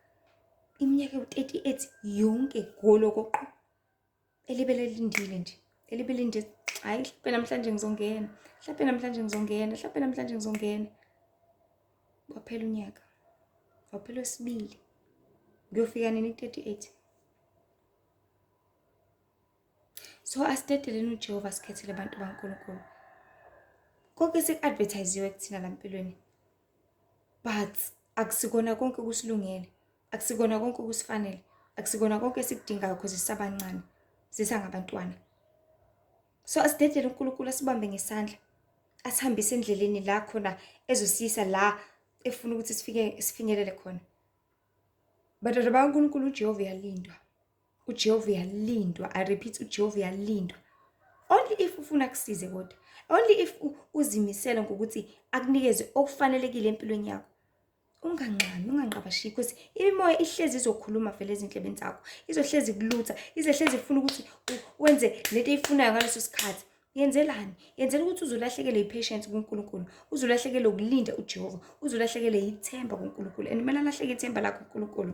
iminyaka ewu-38 yonke golokoqo elibe lelindile nje, elibe linde, hayi mhlawumbe namhlanje ngizongena, mhlawumbe namhlanje ngizongena, mhlawumbe namhlanje ngizongena. Waphela unyaka, waphela wesibili, kuyofika nini ku-38? So asidedeleni uJehova, sikhethele abantu baNkulunkulu. Konke seku-advertise-iwe kuthina la empilweni, but akusikona konke okusilungele, akusikona konke okusifanele, akusikona konke esikudingayo because sisabancane, sisangabantwana. So asidedele uNkulunkulu asibambe ngesandla, asihambise endleleni la khona ezosiyisa la efuna ukuthi sifike, sifinyelele khona. Bantwana bakaNkulunkulu, uJehova uyalindwa. uJehova uyalindwa. I repeat, uJehova uyalindwa. Only if ufuna kusize, kodwa only if uzimisele ngokuthi akunikeze okufanelekile empilweni yakho. Unganqami, unganqabashi, because imimoya ihlezi izokhuluma vele ezindlebeni zakho, izohlezi kulutha, izohlezi ifuna ukuthi wenze lento eyifunayo ngaleso sikhathi. Yenzelani? Yenzela ukuthi uzolahlekelwe i-patience kuNkulunkulu, uzolahlekelwe ukulinda uJehova, uzolahlekelwe ithemba kuNkulunkulu. And kumele alahleke ithemba lakho kuNkulunkulu.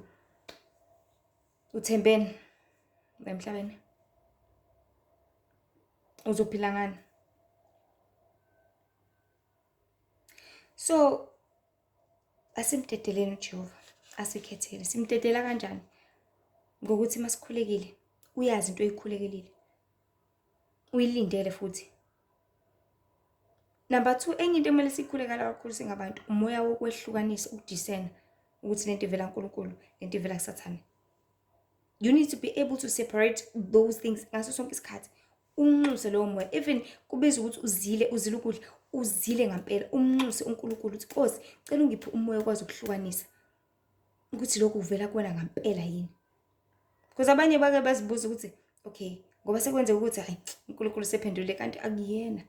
Uthembeni emhlabeni? Uzophila ngani? So asimdedeleni uJehova, asikhethele. Simdedela kanjani? Ngokuthi masikhulekile, uyazi into oyikhulekelile, uyilindele futhi. Number 2, enye into ekumele siyikhulekela kakhulu singabantu, umoya wokwehlukanisa, ukudiscern ukuthi lento ivela kuNkulunkulu, lento ivela kuSathane. You need to be able to separate those things ngaso sonke isikhathi. Unxuse lowo moya, even kubiza ukuthi uzile, uzile ukudla, uzile ngampela, umnxuse uNkulunkulu ukuthi Nkosi, cela ungiphe umoya okwazi ukuhlukanisa ukuthi lokhu kuvela kuwena ngampela yini. Because abanye bake bazibuza ukuthi okay, ngoba sekwenzeka ukuthi hayi uNkulunkulu sephendule, kanti akuyena.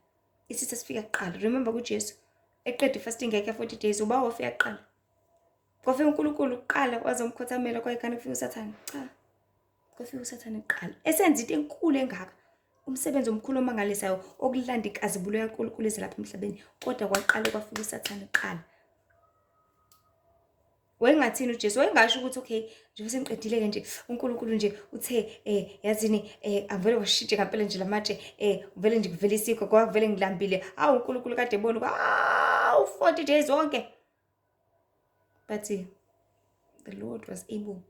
Isitha sifika kuqala. Remember kuJesu eqeda ifasting yakhe 40 days, uba wafika kuqala. Kwafika uNkulunkulu kuqala wazomkhothamela, kwayikhani kufika uSathane. Cha, kwafika uSathane kuqala. Esenza into enkulu engaka, umsebenzi omkhulu omangalisayo okulanda inkazimulo yaNkulunkulu eze lapha emhlabeni, kodwa kwaqala kwafika uSathane kuqala. Wayengathini uJesu? Wayengasho ukuthi okay, njengoba sengiqedile-ke nje, uNkulunkulu nje uthe yazini avele washintshe ngampela nje lamatshe, vele nje kuvele isinkwa, kwavele ngilambile. Awu, uNkulunkulu kade ebona, awu, 40 days wonke. But the Lord was able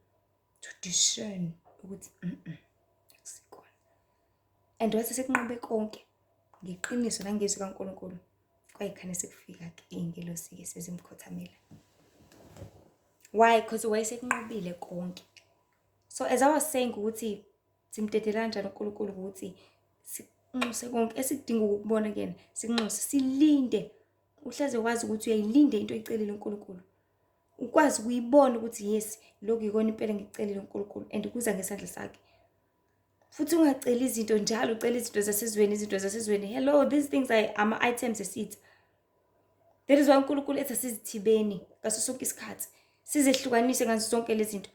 to discern ukuthi akusikona. And wathi sekunqobe konke ngeqiniso nangezwi kaNkulunkulu, kwayikhane sekufika-ke iy'ngelosi-ke sezimkhothamela. Why? Because wayesekunqobile konke. So as I was saying ukuthi simdedela kanjani uNkulunkulu, ukuthi sinxuse konke esikudinga ukukubona kuyena, sikunxuse, silinde. Uhleze wazi ukuthi uyayilinde into oyicelile uNkulunkulu, ukwazi ukuyibona ukuthi yes, lokhu yikona impela ngikucelile uNkulunkulu and kuza ngesandla sakhe. Futhi ungaceli izinto njalo, ucela izinto zasezweni, izinto zasezweni. Hello, these things are ama-items esitha. That is why uNkulunkulu ethi asizithibeni ngaso sonke isikhathi, sizehlukanise ngazo zonke lezi zinto,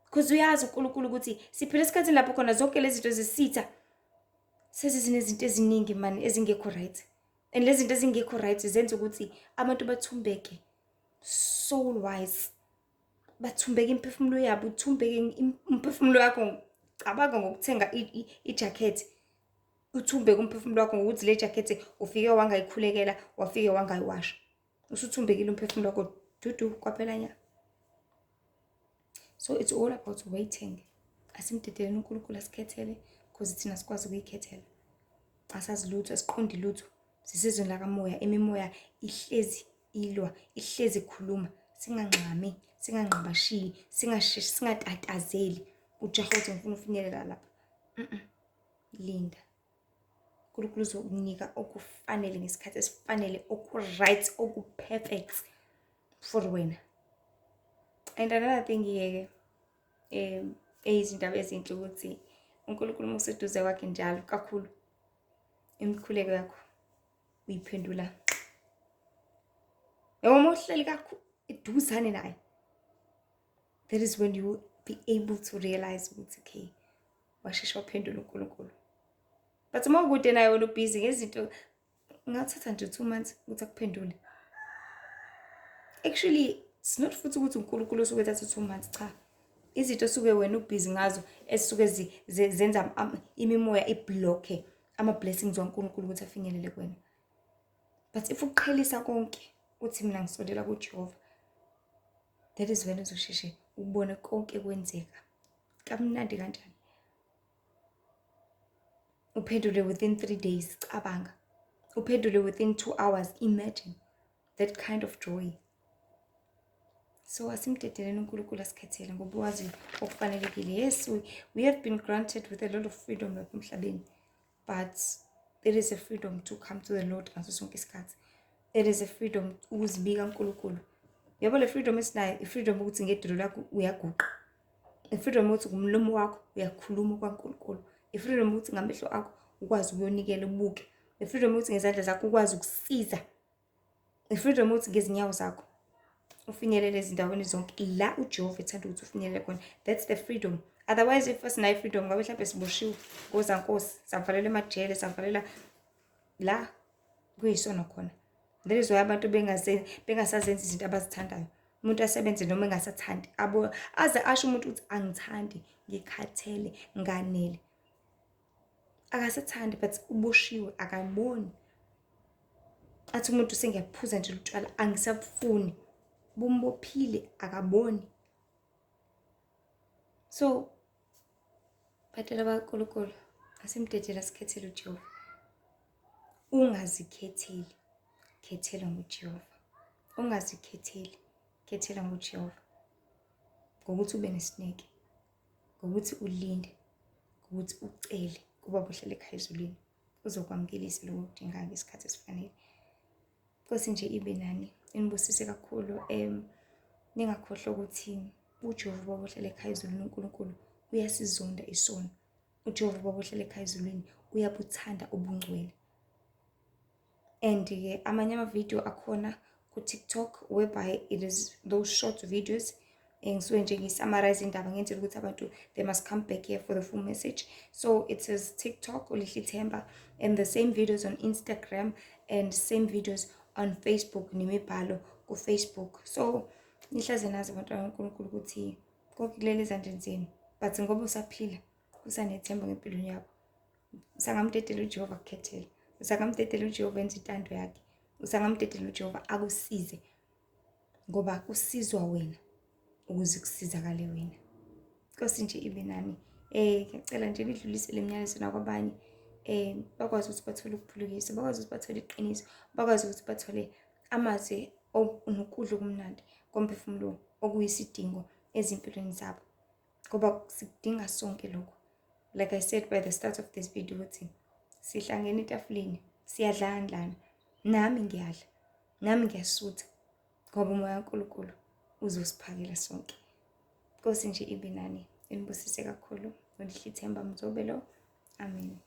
because uyazi uNkulunkulu ukuthi siphila esikhathini lapho khona zonke lezi zinto zesitha sezizinezinto eziningi mani ezingekho right, and lezi zinto ezingekho right zenza ukuthi abantu bathumbeke soul wise, bathumbeke imiphefumulo yabo, uthumbeke umphefumulo wakho. Cabanga ngokuthenga ijakhethi, uthumbeke umphefumulo wakho ngokuthi le jakhethi ufike wangayikhulekela, wafike wangayiwasha, usuthumbekile umphefumulo wakho, dudu, kwaphela nya. So it's all about waiting. Asimdedeleni uNkulunkulu asikhethele, because thina sikwazi ukuyikhethela, asazi lutho, asiqondi lutho, sisezweni lakamoya. Imimoya ihlezi ilwa, ihlezi ikhuluma. Singangxami, singangqabashiyi, singasheshi, singatatazeli, ujaha ukuthi ngifuna ufinyelela lapha. Linda, uNkulunkulu uzokunika okufanele ngesikhathi esifanele, oku-right, oku-perfect for wena. And another thing-ke eyizindaba ezinhle ukuthi uNkulunkulu uma useduze kwakhe njalo kakhulu, imikhuleko yakho uyiphendula. Yabo, uma uhleli kakhulu eduzane naye, that is when you will be able to realize ukuthi okay, washesha waphendula uNkulunkulu. But uma ukude naye, wena ubhizi ngezinto, ngathatha nje 2 months ukuthi akuphendule. Actually, it's not futhi ukuthi uNkulunkulu osuke ethatha 2 months, cha, izinto osuke wena ubhizi ngazo ezisuke zenza imimoya iblocke ama-blessings waNkulunkulu ukuthi afinyelele kuwena. But if uqhelisa konke, uthi mina ngisondela kuJehova, that is when uzosheshe ubone konke kwenzeka kamnandi kanjani, uphendule within 3 days, cabanga, uphendule within 2 hours. Imagine that kind of joy. So asimdedeleni uNkulunkulu asikhethele, ngoba wazi okufanelekile. Yes, we have been granted with a lot of freedom lapha emhlabeni, but there is a freedom to come to the Lord ngaso sonke isikhathi. There is a freedom ukuzibika uNkulunkulu. Yabo, le freedom esinayo, i-freedom ukuthi ngedolo lakho uyaguqa, i-freedom ukuthi ngumlomo wakho uyakhuluma kwaNkulunkulu, i-freedom ukuthi ngamehlo akho ukwazi ukuyonikela, ubuke, i-freedom ukuthi ngezandla zakho ukwazi ukusiza, i-freedom ukuthi ngezinyawo zakho ufinyelele ezindaweni zonke la uJehova ethanda ukuthi ufinyelele khona. That's the freedom. Otherwise, if asinayo i-freedom, ngabe mhlawumbe siboshiwe kozankosi, savalelwa emajele, savalela la kuyisona khona. That is why abantu bengasazenzi izinto abazithandayo. Umuntu asebenze noma engasathandi, abo aze asho umuntu ukuthi angithandi, ngikhathele, nganele, akasathandi, but uboshiwe, akaboni. Athi umuntu sengiyaphuza nje utshwala, angisabufuni, bumbophile, akaboni. So bantwana bakaNkulunkulu, asimdedela, sikhethele uJehova. Ungazikhetheli, khethelwa nguJehova. Ungazikhetheli, khethelwa nguJehova, ngokuthi ube nesineke, ngokuthi ulinde, ngokuthi ucele kuBaba ohlala ekhaya ezulwini. Uzokwamukelisa lokho okudingayo ngesikhathi esifanele. Nkosi nje ibe nani, inibusise kakhulu. Ningakhohlwa ukuthi uJehova uBaba ohlala ekhaya ezulwini, uNkulunkulu, uyasizonda isono. UJehova uBaba ohlala ekhaya ezulwini uyabuthanda ubungcwele. And-ke amanye amavidiyo akhona ku-TikTok, whereby it is those short videos engisuke nje ngi-summarize indaba, ngenzela ukuthi abantu, they must come back here for the full message. So it is TikTok, uLihle Themba, and the same videos on Instagram and same videos on Facebook, nemibhalo ku-Facebook. So Nihleze nazi bantwana kaNkulunkulu ukuthi konke kulele ezandleni zenu, but ngoba usaphila usanethemba ngempilo yakho. Usangamdedela uJehova akukhethele, usangamdedela uJehova enze intando yakhe, usangamdedela uJehova akusize, ngoba kusizwa wena ukuze kusizakale wena. Nkosi nje ibe nani. Ngiyacela nje nidlulise le myalezo nakwabanye, bakwazi ukuthi bathole ukuphulukiswa, bakwazi ukuthi bathole iqiniso, bakwazi ukuthi bathole amazwi nokudla okumnandi komphefumulo okuyisidingo ezimpilweni zabo, ngoba sikudinga sonke lokho. Like I said by the start of this video ukuthi sihlangene etafuleni, siyadlana lana, nami ngiyadla, nami ngiyasutha, ngoba umoya kaNkulunkulu uzosiphakela sonke. Nkosi nje ibe nani, inibusise kakhulu. Nolihle Ithemba Mzobe lo. Amen.